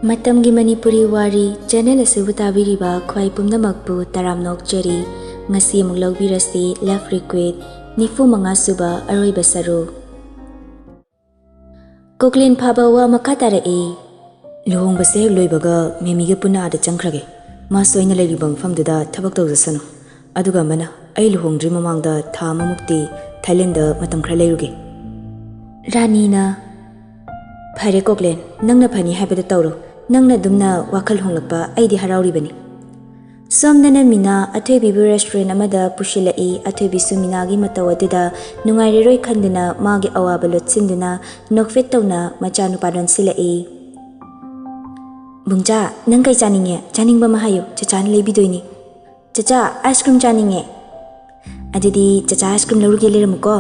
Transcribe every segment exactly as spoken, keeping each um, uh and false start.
ꯃꯇꯝꯒꯤ ꯃꯅꯤꯄꯨꯔꯤ ꯋꯥꯔꯤ ꯆꯦꯅꯦꯜ ꯑꯁꯤꯕꯨ ꯇꯥꯕꯤꯔꯤꯕ ꯈ꯭ꯋꯥꯏ ꯄꯨꯝꯅꯃꯛꯄꯨ ꯇꯔꯥꯝꯅ ꯑꯣꯛꯆꯔꯤ꯫ ꯉꯁꯤ ꯑꯃꯨꯛ ꯂꯧꯕꯤꯔꯁꯤ Love Request ꯅꯤꯐꯨ ꯃꯉꯥ ꯁꯨꯕ ꯑꯔꯣꯏꯕ ꯁꯔꯨꯛ꯫ ꯀꯣꯛꯂꯦꯟ ꯐꯥꯕ ꯋꯥ ꯃꯈꯥ ꯇꯥꯔꯛꯏ꯫ ꯂꯨꯍꯣꯡꯕꯁꯦ ꯍꯦꯛ ꯂꯣꯏꯕꯒ ꯃꯦꯃꯤꯒ ꯄꯨꯟꯅ ꯑꯥꯗ ꯆꯪꯈ꯭ꯔꯒꯦ꯫ ꯃꯥꯁꯨ ꯑꯩꯅ ꯂꯩꯔꯤꯕ ꯃꯐꯝꯗꯨꯗ ꯊꯕꯛ ꯇꯧꯖꯁꯅꯨ꯫ ꯑꯗꯨꯒ ꯑꯃꯅ, ꯑꯩ ꯂꯨꯍꯣꯡꯗ꯭ꯔꯤ ꯃꯃꯥꯡꯗ ꯊꯥ ꯑꯃꯃꯨꯛꯇꯤ ꯊꯥꯏꯂꯦꯟꯗ ꯃꯇꯝ ꯈꯔ ꯂꯩꯔꯨꯒꯦ꯫ ꯔꯥꯅꯤꯅ, "ꯐꯔꯦ ꯀꯣꯛꯂꯦꯟ, ꯅꯪꯅ ꯐꯅꯤ ꯍꯥꯏꯕꯗꯣ ꯇꯧꯔꯣ꯫ ꯅꯪꯅ ꯑꯗꯨꯝꯅ ꯋꯥꯈꯜ ꯍꯣꯡꯂꯛꯄ ꯑꯩꯗꯤ ꯍꯔꯥꯎꯔꯤꯕꯅꯤ꯫" ꯁꯣꯝꯗꯅ ꯃꯤꯅꯥ ꯑꯊꯣꯏꯕꯤꯕꯨ ꯔꯦꯁꯇꯨꯔꯦꯟ ꯑꯃꯗ ꯄꯨꯁꯤꯜꯂꯛꯏ꯫ ꯑꯊꯣꯏꯕꯤꯁꯨ ꯃꯤꯅꯥꯒꯤ ꯃꯇꯧ ꯑꯗꯨꯗ ꯅꯨꯡꯉꯥꯏꯔꯔꯣꯏ ꯈꯟꯗꯨꯅ ꯃꯥꯒꯤ ꯑꯋꯥꯕ ꯂꯣꯠꯁꯤꯟꯗꯨꯅ ꯅꯣꯛꯐꯦꯠ ꯇꯧꯅ ꯃꯆꯥꯅꯨꯄꯥ ꯂꯣꯟꯁꯤꯜꯂꯛꯏ꯫ "ꯕꯨꯡꯆꯥ, ꯅꯪ ꯀꯩ ꯆꯥꯅꯤꯡꯉꯦ? ꯆꯥꯅꯤꯡꯕ ꯑꯃ ꯍꯥꯏꯌꯨ, ꯆꯆꯥꯅ ꯂꯩꯕꯤꯗꯣꯏꯅꯤ꯫ ꯆꯆꯥ, ꯑꯥꯏꯁ ꯀ꯭ꯔꯤꯝ ꯆꯥꯅꯤꯡꯉꯦ꯫" "ꯑꯗꯨꯗꯤ ꯆꯆꯥ ꯑꯥꯏꯁ ꯀ꯭ꯔꯤꯝ ꯂꯧꯔꯨꯒꯦ, ꯂꯩꯔꯝꯃꯨꯀꯣ꯫"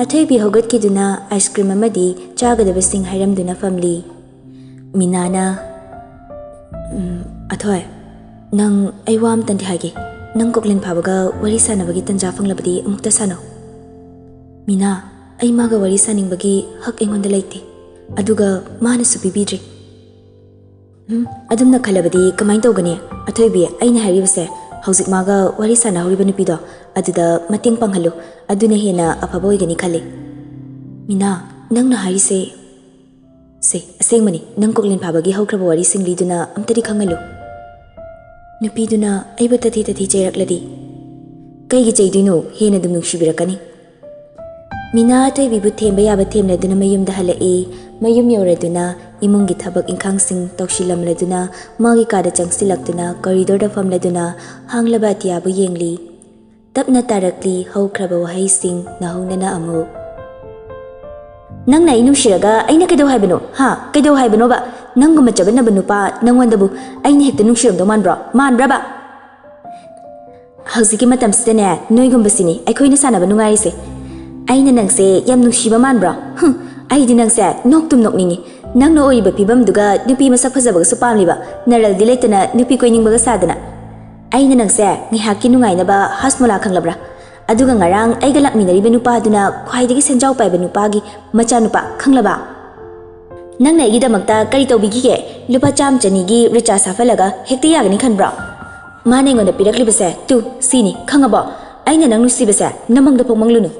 ꯑꯊꯣꯏꯕꯤ ꯍꯧꯒꯠꯈꯤꯗꯨꯅ ꯑꯥꯏꯁ ꯀ꯭ꯔꯤꯝ ꯑꯃꯗꯤ ꯆꯥꯒꯗꯕꯁꯤꯡ ꯍꯥꯏꯔꯝꯗꯨꯅ ꯐꯝꯂꯤ꯫ ꯃꯤꯅꯥꯅ, "ꯎꯝ, ꯑꯊꯣꯏ, ꯅꯪ, ꯑꯩ ꯋꯥ ꯑꯝꯇꯪꯗꯤ ꯍꯥꯏꯒꯦ꯫ ꯅꯪ ꯀꯣꯛꯂꯦꯟ ꯐꯥꯕꯒ ꯋꯥꯔꯤ ꯁꯥꯟꯅꯕꯒꯤ ꯇꯟꯖꯥ ꯐꯪꯂꯕꯗꯤ ꯑꯃꯨꯛꯇ ꯁꯥꯟꯅꯧ꯫" "ꯃꯤꯅꯥ, ꯑꯩ ꯃꯥꯒ ꯋꯥꯔꯤ ꯁꯥꯅꯤꯡꯕꯒꯤ ꯍꯛ ꯑꯩꯉꯣꯟꯗ ꯂꯩꯇꯦ꯫ ꯑꯗꯨꯒ ꯃꯥꯅꯁꯨ ꯄꯤꯕꯤꯗ꯭ꯔꯤ꯫" "ꯎꯝ, ꯑꯗꯨꯝꯅ ꯈꯜꯂꯕꯗꯤ ꯀꯃꯥꯏꯅ ꯇꯧꯒꯅꯤ? ꯑꯊꯣꯏꯕꯤ, ꯑꯩꯅ ꯍꯥꯏꯔꯤꯕꯁꯦ ꯍꯧꯖꯤꯛ ꯃꯥꯒ ꯋꯥꯔꯤ ꯁꯥꯟꯅꯍꯧꯔꯤꯕ ꯅꯨꯄꯤꯗꯣ, ꯑꯗꯨꯗ ꯃꯇꯦꯡ ꯄꯥꯡꯍꯜꯂꯨ꯫ ꯑꯗꯨꯅ ꯍꯦꯟꯅ ꯑꯐꯕ ꯑꯣꯏꯒꯅꯤ ꯈꯜꯂꯤ꯫" "ꯃꯤꯅꯥ, ꯅꯪꯅ ꯍꯥꯏꯔꯤꯁꯦ ꯁꯦ, ꯑꯁꯦꯡꯕꯅꯤ, ꯅꯪ ꯀꯣꯛꯂꯦꯟ ꯐꯥꯕꯒꯤ ꯍꯧꯈ꯭ꯔꯕ ꯋꯥꯔꯤꯁꯤꯡ ꯂꯤꯗꯨꯅ ꯑꯝꯇꯗꯤ ꯈꯪꯍꯜꯂꯨ꯫" "ꯅꯨꯄꯤꯗꯨꯅ ꯑꯩꯕꯨ ꯇꯊꯤ ꯇꯊꯤ ꯆꯩꯔꯛꯂꯗꯤ?" "ꯀꯩꯒꯤ ꯆꯩꯗꯣꯏꯅꯣ? ꯍꯦꯟꯅ ꯑꯗꯨꯝ ꯅꯨꯡꯁꯤꯕꯤꯔꯛꯀꯅꯤ꯫" ꯃꯤꯅꯥ ꯑꯊꯣꯏꯕꯤꯕꯨ ꯊꯦꯝꯕ ꯌꯥꯕ ꯊꯦꯝꯂꯗꯨꯅ ꯃꯌꯨꯝꯗ ꯍꯜꯂꯛꯏ꯫ ꯃꯌꯨꯝ ꯌꯧꯔꯗꯨꯅ ꯏꯃꯨꯡꯒꯤ ꯊꯕꯛ ꯏꯪꯈꯥꯡꯁꯤꯡ ꯇꯧꯁꯤꯜꯂꯝꯂꯗꯨꯅ ꯃꯥꯒꯤ ꯀꯥꯗ ꯆꯪꯁꯤꯜꯂꯛꯇꯨꯅ ꯀꯣꯔꯤꯗꯣꯔꯗ ꯐꯝꯂꯗꯨꯅ ꯍꯥꯡꯂꯕ ꯑꯇꯤꯌꯥꯕꯨ ꯌꯦꯡꯂꯤ꯫ ꯇꯞꯅ ꯇꯥꯔꯛꯂꯤ ꯍꯧꯈ꯭ꯔꯕ ꯋꯥꯍꯩꯁꯤꯡ ꯅꯧꯍꯧꯅꯅ ꯑꯃꯨꯛ꯫ "ꯅꯪꯅ ꯑꯩ ꯅꯨꯡꯁꯤꯔꯒ ꯑꯩꯅ ꯀꯩꯗꯧ ꯍꯥꯏꯕꯅꯣ? ꯍꯥ? ꯀꯩꯗꯧ ꯍꯥꯏꯕꯅꯣꯕ? ꯅꯪꯒꯨꯝꯕ ꯆꯕꯠꯅꯕ ꯅꯨꯄꯥ ꯅꯪꯉꯣꯟꯗꯕꯨ ꯑꯩꯅ ꯍꯦꯛꯇ ꯅꯨꯡꯁꯤꯔꯝꯗꯧ ꯃꯥꯟꯕ꯭ꯔꯣ? ꯃꯥꯟꯕ꯭ꯔꯕ?" "ꯍꯧꯖꯤꯛꯀꯤ ꯃꯇꯝꯁꯤꯗꯅꯦ, ꯅꯣꯏꯒꯨꯝꯕꯁꯤꯅꯤ ꯑꯩꯈꯣꯏꯅ ꯁꯥꯟꯅꯕ ꯅꯨꯡꯉꯥꯏꯔꯤꯁꯦ꯫ ꯑꯩꯅ ꯅꯪꯁꯦ ꯌꯥꯝ ꯅꯨꯡꯁꯤꯕ ꯃꯥꯟꯕ꯭ꯔꯣ? ꯍꯨꯝ, ꯑꯩꯗꯤ ꯅꯪꯁꯦ ꯅꯣꯛꯇꯨꯝ ꯅꯣꯛꯅꯤꯡꯉꯤ꯫ ꯅꯪꯅ ꯑꯣꯏꯔꯤꯕ ꯐꯤꯕꯝꯗꯨꯒ ꯅꯨꯄꯤ ꯃꯁꯛ ꯐꯖꯕꯒꯁꯨ ꯄꯥꯝꯂꯤꯕ, ꯅꯔꯜꯗꯤ ꯂꯩꯇꯅ ꯅꯨꯄꯤ ꯀꯣꯏꯅꯤꯡꯕꯒ ꯁꯥꯗꯅ꯫ ꯑꯩꯅ ꯅꯪꯁꯦ ꯉꯥꯏꯍꯥꯛꯀꯤ ꯅꯨꯡꯉꯥꯏꯅꯕ ꯍꯥꯁꯃꯣꯂꯥ ꯈꯪꯂꯕ꯭ꯔꯥ? ꯑꯗꯨꯒ ꯉꯔꯥꯡ ꯑꯩꯒ ꯂꯥꯛꯃꯤꯟꯅꯔꯤꯕ ꯅꯨꯄꯥꯗꯨꯅ ꯈ꯭ꯋꯥꯏꯗꯒꯤ ꯁꯦꯟꯖꯥꯎ ꯄꯥꯏꯕ ꯅꯨꯄꯥꯒꯤ ꯃꯆꯥꯅꯨꯄꯥ ꯈꯪꯂꯕ?" "ꯅꯪꯅ ꯑꯩꯒꯤꯗꯃꯛꯇ ꯀꯔꯤ ꯇꯧꯕꯤꯈꯤꯒꯦ? ꯂꯨꯄꯥ ꯆꯥꯝꯃ ꯆꯅꯤꯒꯤ ꯔꯤꯆꯥꯔꯖ ꯍꯥꯞꯍꯜꯂꯒ ꯍꯦꯛꯇ ꯌꯥꯒꯅꯤ ꯈꯟꯕ꯭ꯔꯣ? ꯃꯥꯅ ꯑꯩꯉꯣꯟꯗ ꯄꯤꯔꯛꯂꯤꯕꯁꯦ, ꯇꯨ, ꯁꯤꯅꯤ, ꯈꯪꯉꯕꯣ? ꯑꯩꯅ ꯅꯪ ꯅꯨꯡꯁꯤꯕꯁꯦ ꯅꯃꯪꯗ ꯐꯥꯎ ꯃꯪꯂꯨꯅꯨ"꯫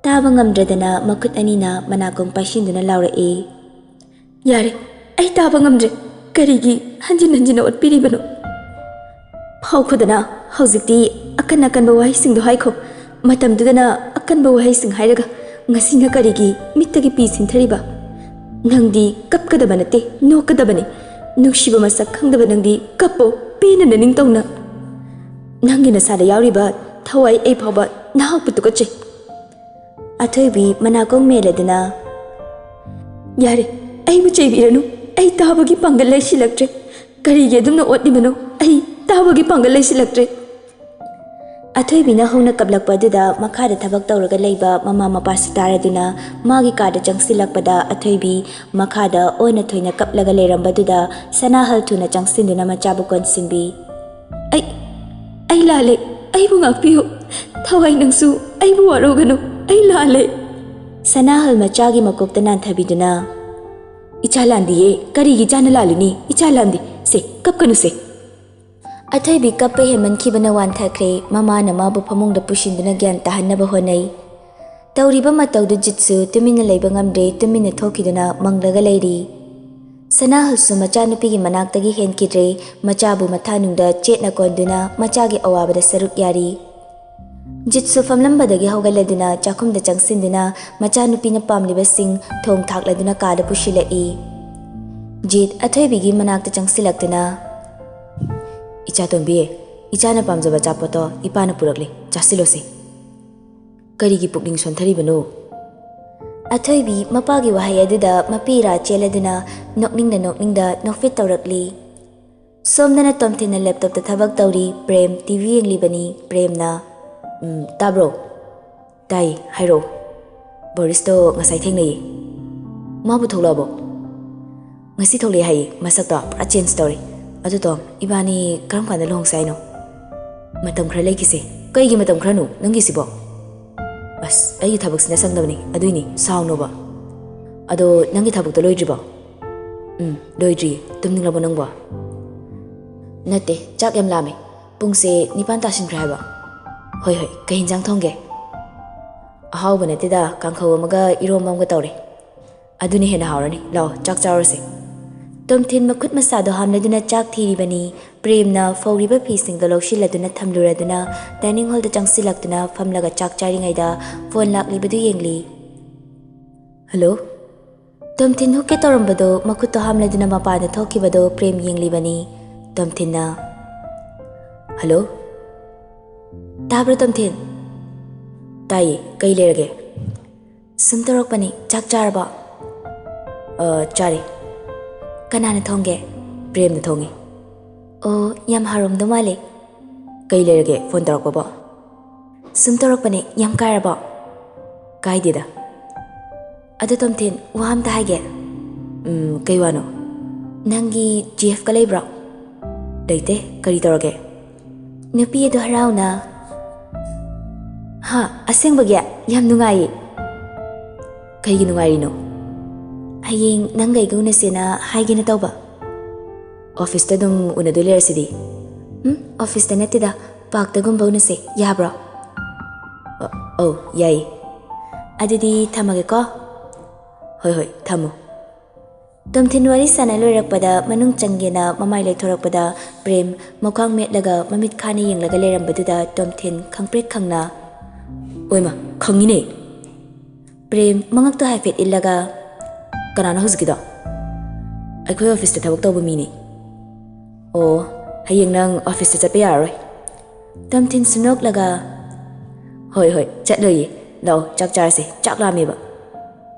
ꯇꯥꯕ ꯉꯝꯗ꯭ꯔꯗꯅ ꯃꯈꯨꯠ ꯑꯅꯤꯅ ꯃꯅꯥꯀꯣꯡ ꯄꯥꯏꯁꯤꯟꯗꯨꯅ ꯂꯥꯎꯔꯛꯏ꯫ "ꯌꯥꯔꯦ, ꯑꯩ ꯇꯥꯕ ꯉꯝꯗ꯭ꯔꯦ꯫ ꯀꯔꯤꯒꯤ ꯍꯟꯖꯤꯟ ꯍꯟꯖꯤꯟꯅ ꯑꯣꯠꯄꯤꯔꯤꯕꯅꯣ? ꯐꯥꯎꯈꯣꯗꯅ, ꯍꯧꯖꯤꯛꯇꯤ ꯑꯀꯟ ꯑꯀꯟꯕ ꯋꯥꯍꯩꯁꯤꯡꯗꯣ ꯍꯥꯏꯈꯣ꯫ ꯃꯇꯝꯗꯨꯗꯅ ꯑꯀꯟꯕ ꯋꯥꯍꯩꯁꯤꯡ ꯍꯥꯏꯔꯒ ꯉꯁꯤꯅ ꯀꯔꯤꯒꯤ ꯃꯤꯠꯇꯒꯤ ꯄꯤ ꯁꯤꯟꯊꯔꯤꯕ? ꯅꯪꯗꯤ ꯀꯞꯀꯗꯕ ꯅꯠꯇꯦ, ꯅꯣꯛꯀꯗꯕꯅꯤ꯫ ꯅꯨꯡꯁꯤꯕ ꯃꯁꯛ ꯈꯪꯗꯕ ꯅꯪꯗꯤ ꯀꯞꯄꯣ, ꯄꯦꯟꯅ ꯅꯅꯤꯡꯇꯧꯅ꯫ ꯅꯪꯒꯤ ꯅꯁꯥꯗ ꯌꯥꯎꯔꯤꯕ ꯊꯋꯥꯏ ꯑꯩ ꯐꯥꯎꯕ ꯅꯍꯥꯛꯄꯨ ꯇꯨꯀꯠꯆꯩ"꯫ ꯑꯊꯣꯏꯕꯤ ꯃꯅꯥꯀꯣꯡ ꯃꯦꯜꯂꯗꯨꯅ, "ꯌꯥꯔꯦ, ꯑꯩꯕꯨ ꯆꯩꯕꯤꯔꯅꯨ꯫ ꯑꯩ ꯇꯥꯕꯒꯤ ꯄꯥꯡꯒꯜ ꯂꯩꯁꯤꯜꯂꯛꯇ꯭ꯔꯦ꯫ ꯀꯔꯤꯒꯤ ꯑꯗꯨꯝꯅ ꯑꯣꯠꯂꯤꯕꯅꯣ? ꯑꯩ ꯇꯥꯕꯒꯤ ꯄꯥꯡꯒꯜ ꯂꯩꯁꯤꯜꯂꯛꯇ꯭ꯔꯦ"꯫ ꯑꯊꯣꯏꯕꯤꯅ ꯍꯧꯅ ꯀꯞꯂꯛꯄ ꯑꯗꯨꯗ ꯃꯈꯥꯗ ꯊꯕꯛ ꯇꯧꯔꯒ ꯂꯩꯕ ꯃꯃꯥ ꯃꯄꯥꯁꯨ ꯇꯥꯔꯗꯨꯅ ꯃꯥꯒꯤ ꯀꯥꯗ ꯆꯪꯁꯤꯜꯂꯛꯄꯗ ꯑꯊꯣꯏꯕꯤ ꯃꯈꯥꯗ ꯑꯣꯟꯅ ꯊꯣꯏꯅ ꯀꯞꯂꯒ ꯂꯩꯔꯝꯕꯗꯨꯗ ꯁꯅꯥꯍꯜ ꯊꯨꯅ ꯆꯪꯁꯤꯟꯗꯨꯅ ꯃꯆꯥꯕꯨ ꯀꯣꯟꯁꯤꯟꯕꯤ꯫ "ꯑꯩ, ꯑꯩ ꯂꯥꯜꯂꯦ꯫ ꯑꯩꯕꯨ ꯉꯥꯛꯄꯤꯌꯨ꯫ ꯊꯋꯥꯏ, ꯅꯪꯁꯨ ꯑꯩꯕꯨ ꯋꯥꯔꯧꯒꯅꯨ꯫ ꯑꯩ ꯂꯥꯜꯂꯦ"꯫ ꯁꯅꯥꯍꯜ ꯃꯆꯥꯒꯤ ꯃꯀꯣꯛꯇ ꯅꯥꯟꯊꯕꯤꯗꯨꯅ, "ꯏꯆꯥ ꯂꯥꯟꯗꯤꯌꯦ꯫ ꯀꯔꯤꯒꯤ ꯏꯆꯥꯅ ꯂꯥꯜꯂꯨꯅꯤ? ꯏꯆꯥ ꯂꯥꯟꯗꯦ꯫ ꯁꯦ, ꯀꯞꯀꯅꯨꯁꯦ"꯫ ꯑꯊꯣꯏꯕꯤ ꯀꯞꯄ ꯍꯦꯟꯃꯟꯈꯤꯕꯅ ꯋꯥꯟꯊꯈ꯭ꯔꯦ꯫ ꯃꯃꯥꯅ ꯃꯥꯕꯨ ꯐꯃꯨꯡꯗ ꯄꯨꯁꯤꯟꯗꯨꯅ ꯒ꯭ꯌꯥꯟ ꯇꯥꯍꯟꯅꯕ ꯍꯣꯠꯅꯩ꯫ ꯇꯧꯔꯤꯕ ꯃꯇꯧꯗꯨ ꯖꯤꯠꯁꯨ ꯇꯨꯃꯤꯟꯅ ꯂꯩꯕ ꯉꯝꯗ꯭ꯔꯦ, ꯇꯨꯃꯤꯟꯅ ꯊꯣꯛꯈꯤꯗꯨꯅ ꯃꯪꯂꯒ ꯂꯩꯔꯤ꯫ ꯁꯅꯥꯍꯜꯁꯨ ꯃꯆꯥꯅꯨꯄꯤꯒꯤ ꯃꯅꯥꯛꯇꯒꯤ ꯍꯦꯟꯈꯤꯗ꯭ꯔꯦ, ꯃꯆꯥꯕꯨ ꯃꯊꯥꯅꯨꯡꯗ ꯆꯦꯠꯅ ꯀꯣꯟꯗꯨꯅ ꯃꯆꯥꯒꯤ ꯑꯋꯥꯕꯗ ꯁꯔꯨꯛ ꯌꯥꯔꯤ꯫ ꯖꯤꯠꯁꯨ ꯐꯝꯂꯝꯕꯗꯒꯤ ꯍꯧꯒꯠꯂꯗꯨꯅ ꯆꯥꯛꯈꯨꯝꯗ ꯆꯪꯁꯤꯟꯗꯨꯅ ꯃꯆꯥꯅꯨꯄꯤꯅ ꯄꯥꯝꯂꯤꯕꯁꯤꯡ ꯊꯣꯡ ꯊꯥꯛꯂꯗꯨꯅ ꯀꯥꯗ ꯄꯨꯁꯤꯜꯂꯛꯏ꯫ ꯖꯤꯠ ꯑꯊꯣꯏꯕꯤꯒꯤ ꯃꯅꯥꯛꯇ ꯆꯪꯁꯤꯜꯂꯛꯇꯨꯅ, "ꯏꯆꯥ ꯇꯣꯝꯕꯤ, ꯏꯆꯥꯅ ꯄꯥꯝꯖꯕ ꯑꯆꯥꯄꯣꯠꯇꯣ ꯏꯄꯥꯅ ꯄꯨꯔꯛꯂꯦ, ꯆꯥꯁꯤꯜꯂꯣꯁꯦ"꯫ "ꯀꯔꯤꯒꯤ ꯄꯨꯛꯅꯤꯡ ꯁꯣꯟꯊꯔꯤꯕꯅꯣ?" ꯑꯊꯣꯏꯕꯤ ꯃꯄꯥꯒꯤ ꯋꯥꯍꯩ ꯑꯗꯨꯗ ꯃꯄꯤ ꯏꯔꯥ ꯆꯦꯜꯂꯗꯨꯅ ꯅꯣꯛꯅꯤꯡꯗ ꯅꯣꯛꯅꯤꯡꯗ ꯅꯣꯛꯐꯦꯠ ꯇꯧꯔꯛꯂꯤ꯫ ꯁꯣꯝꯗꯅ ꯇꯣꯝꯊꯤꯟꯅ ꯂꯦꯞꯇꯣꯞꯇ ꯊꯕꯛ ꯇꯧꯔꯤ꯫ ꯄ꯭ꯔꯦꯝ ꯇꯤ ꯚꯤ ꯌꯦꯡꯂꯤꯕꯅꯤ꯫ ꯄ꯭ꯔꯦꯝꯅ, "ꯎꯝ, ꯇꯥꯕ꯭ꯔꯣ?" "ꯇꯥꯏ, ꯍꯥꯏꯔꯛꯑꯣ"꯫ "ꯕꯣꯔꯤꯁꯇꯣ ꯉꯁꯥꯏ ꯊꯦꯡꯅꯩꯌꯦ"꯫ "ꯃꯥꯕꯨ ꯊꯣꯛꯂꯛꯑꯕꯣ?" "ꯉꯁꯤ ꯊꯣꯛꯂꯛꯑꯦ ꯍꯥꯏꯌꯦ, ꯃꯁꯛꯇꯣ ꯄꯨꯔꯥ ꯆꯦꯟꯖ ꯇꯧꯔꯦ꯫ ꯑꯗꯨ ꯇꯣꯝ, ꯏꯕꯥꯅꯤ ꯀꯔꯝ ꯀꯥꯟꯗ ꯂꯨꯍꯣꯡꯁꯦ ꯍꯥꯏꯅꯣ?" "ꯃꯇꯝ ꯈꯔ ꯂꯩꯈꯤꯁꯦ"꯫ "ꯀꯩꯒꯤ ꯃꯇꯝ ꯈꯔꯅꯣ ꯅꯪꯒꯤꯁꯤꯕꯣ?" "ꯑꯁ, ꯑꯩꯒꯤ ꯊꯕꯛꯁꯤꯅ ꯁꯪꯗꯕꯅꯤ, ꯑꯗꯨꯏꯅꯤ, ꯁꯥꯎꯅꯣꯕ"꯫ ꯑꯗꯣ ꯅꯪꯒꯤ ꯊꯕꯛꯇꯣ ꯂꯣꯏꯗ꯭ꯔꯤꯕꯣ? ꯎꯝ, ꯂꯣꯏꯗ꯭ꯔꯤꯌꯦ꯫ ꯇꯨꯝꯅꯤꯡꯂꯕꯣ ꯅꯪꯕꯣ? ꯅꯠꯇꯦ, ꯆꯥꯛ ꯌꯥꯝ ꯂꯥꯝꯃꯦ꯫ ꯄꯨꯡꯁꯦ ꯅꯤꯄꯥꯟ ꯇꯥꯁꯤꯟꯈ꯭ꯔꯦ ꯍꯥꯏꯕ꯫ ꯍꯣꯏ ꯍꯣꯏ, ꯀꯩ ꯍꯤꯟꯖꯥꯡ ꯊꯣꯡꯒꯦ? ꯑꯍꯥꯎꯕ ꯅꯠꯇꯦꯗ, ꯀꯥꯡꯈꯧ ꯑꯃꯒ ꯏꯔꯣꯝꯕ ꯑꯃꯒ ꯇꯧꯔꯦ꯫ ꯑꯗꯨꯅ ꯍꯦꯟꯅ ꯍꯥꯎꯔꯅꯤ꯫ ꯂꯥꯛꯑꯣ, ꯆꯥꯛ ꯆꯥꯔꯨꯔꯁꯦ꯫ ꯇꯣꯝꯊꯤꯟ ꯃꯈꯨꯠ ꯃꯁꯥꯗꯣ ꯍꯥꯝꯂꯗꯨꯅ ꯆꯥꯛ ꯊꯤꯔꯤꯕꯅꯤ꯫ ꯄ꯭ꯔꯦꯝꯅ ꯐꯧꯔꯤꯕ ꯐꯤꯁꯤꯡꯗꯣ ꯂꯧꯁꯤꯜꯂꯗꯨꯅ ꯊꯝꯂꯨꯔꯗꯨꯅ dining hallꯗ ꯆꯪꯁꯤꯜꯂꯛꯇꯨꯅ ꯐꯝꯂꯒ ꯆꯥꯛ ꯆꯥꯔꯤꯉꯩꯗ phone ꯂꯥꯛꯂꯤꯕꯗꯨ ꯌꯦꯡꯂꯤ꯫ Hello? ꯇꯣꯝꯊꯤꯟ ꯍꯨꯛꯀꯦ ꯇꯧꯔꯝꯕꯗꯣ ꯃꯈꯨꯠꯇꯣ ꯍꯥꯝꯂꯗꯨꯅ ꯃꯄꯥꯟꯗ ꯊꯣꯛꯈꯤꯕꯗꯣ ꯄ꯭ꯔꯦꯝ ꯌꯦꯡꯂꯤꯕꯅꯤ꯫ ꯇꯣꯝꯊꯤꯟꯅ, "Hello? ꯇꯥꯕ꯭ꯔꯣ ꯇꯣꯝꯊꯤꯟ?" "ꯇꯥꯏꯌꯦ, ꯀꯩ ꯂꯩꯔꯒꯦ?" "ꯁꯨꯝ ꯇꯧꯔꯛꯄꯅꯤ, ꯆꯥꯛ ꯆꯥꯔꯕꯣ?" "ꯑ, ꯆꯥꯔꯦ꯫" "ꯀꯅꯥꯅ ꯊꯣꯡꯒꯦ?" "ꯄ꯭ꯔꯦꯝꯅ ꯊꯣꯡꯉꯦ꯫" "ꯑꯣ, ꯌꯥꯝ ꯍꯥꯎꯔꯝꯗꯧ ꯃꯥꯜꯂꯦ꯫" "ꯀꯩ ꯂꯩꯔꯒꯦ phone ꯇꯧꯔꯛꯄꯕꯣ?" "ꯁꯨꯝ ꯇꯧꯔꯛꯄꯅꯦ, ꯌꯥꯝ ꯀꯥꯏꯔꯕꯣ?" "ꯀꯥꯏꯗꯦꯗ꯫" "ꯑꯗꯣ ꯇꯣꯝꯊꯤꯟ, ꯋꯥ ꯑꯝꯇ ꯍꯥꯏꯒꯦ꯫" "ꯎꯝ, ꯀꯩ ꯋꯥꯅꯣ?" "ꯅꯪꯒꯤ G Fꯀ ꯂꯩꯕ꯭ꯔꯣ?" "ꯂꯩꯇꯦ, ꯀꯔꯤ ꯇꯧꯔꯒꯦ?" "ꯅꯨꯄꯤ ꯑꯗꯣ ꯍꯔꯥꯎꯅ꯫" "ꯍꯥ, ꯑꯁꯦꯡꯕꯒꯤ? ꯌꯥꯝ ꯅꯨꯡꯉꯥꯏꯌꯦ꯫" "ꯀꯩꯒꯤ ꯅꯨꯡꯉꯥꯏꯔꯤꯅꯣ?" "ꯍꯌꯦꯡ ꯅꯪꯒ ꯑꯩꯒ ꯎꯅꯁꯦꯅ ꯍꯥꯏꯒꯦꯅ ꯇꯧꯕ꯫" "Officeꯇ ꯑꯗꯨꯝ ꯎꯅꯗꯣꯏ ꯂꯩꯔꯁꯤꯗꯤ꯫" "ꯎꯝ, officeꯇ ꯅꯠꯇꯦꯗ, parkꯇꯒꯨꯝꯕ ꯎꯅꯁꯦ, ꯌꯥꯕ꯭ꯔꯣ?" "ꯑ-, ꯑꯧ, ꯌꯥꯏꯌꯦ꯫" "ꯑꯗꯨꯗꯤ ꯊꯝꯃꯒꯦꯀꯣ꯫" "ꯍꯣꯏ, ꯍꯣꯏ, ꯊꯝꯃꯣ꯫" ꯇꯣꯝꯊꯤꯟ ꯋꯥꯔꯤ ꯁꯥꯟꯅ ꯂꯣꯏꯔꯛꯄꯗ ꯃꯅꯨꯡ ꯆꯪꯒꯦꯅ ꯃꯃꯥꯏ ꯂꯩꯊꯣꯔꯛꯄꯗ ꯄ꯭ꯔꯦꯝ ꯃꯈ꯭ꯋꯥꯡ ꯃꯦꯠꯂꯒ ꯃꯃꯤꯠ ꯈꯥꯅ ꯌꯦꯡꯂꯒ ꯂꯩꯔꯝꯕꯗꯨꯗ ꯇꯣꯝꯊꯤꯟ ꯈꯪꯄ꯭ꯔꯦꯛ ꯈꯪꯅ, "ꯑꯣꯏꯃ, ꯈꯪꯉꯤꯅꯦ!" ꯄ꯭ꯔꯦꯝ ꯃꯉꯛꯇꯣ ꯍꯥꯏꯐꯦꯠ ꯏꯜꯂꯒ, "ꯀꯅꯥꯅꯣ ꯍꯧꯖꯤꯛꯀꯤꯗꯣ?" "ꯑꯩꯈꯣꯏ officeꯇ ꯊꯕꯛ ꯇꯧꯕ ꯃꯤꯅꯦ꯫" "ꯑꯣ, ꯍꯌꯦꯡ ꯅꯪ officeꯇ ꯆꯠꯄ ꯌꯥꯔꯔꯣꯏ꯫" ꯇꯣꯝꯊꯤꯟꯁꯨ ꯅꯣꯛꯂꯒ, "ꯍꯣꯏ, ꯍꯣꯏ, ꯆꯠꯂꯣꯏꯌꯦ꯫ ꯂꯥꯛꯑꯣ, ꯆꯥꯛ ꯆꯥꯔꯁꯦ, ꯆꯥꯛ ꯂꯥꯝꯃꯦꯕ꯫"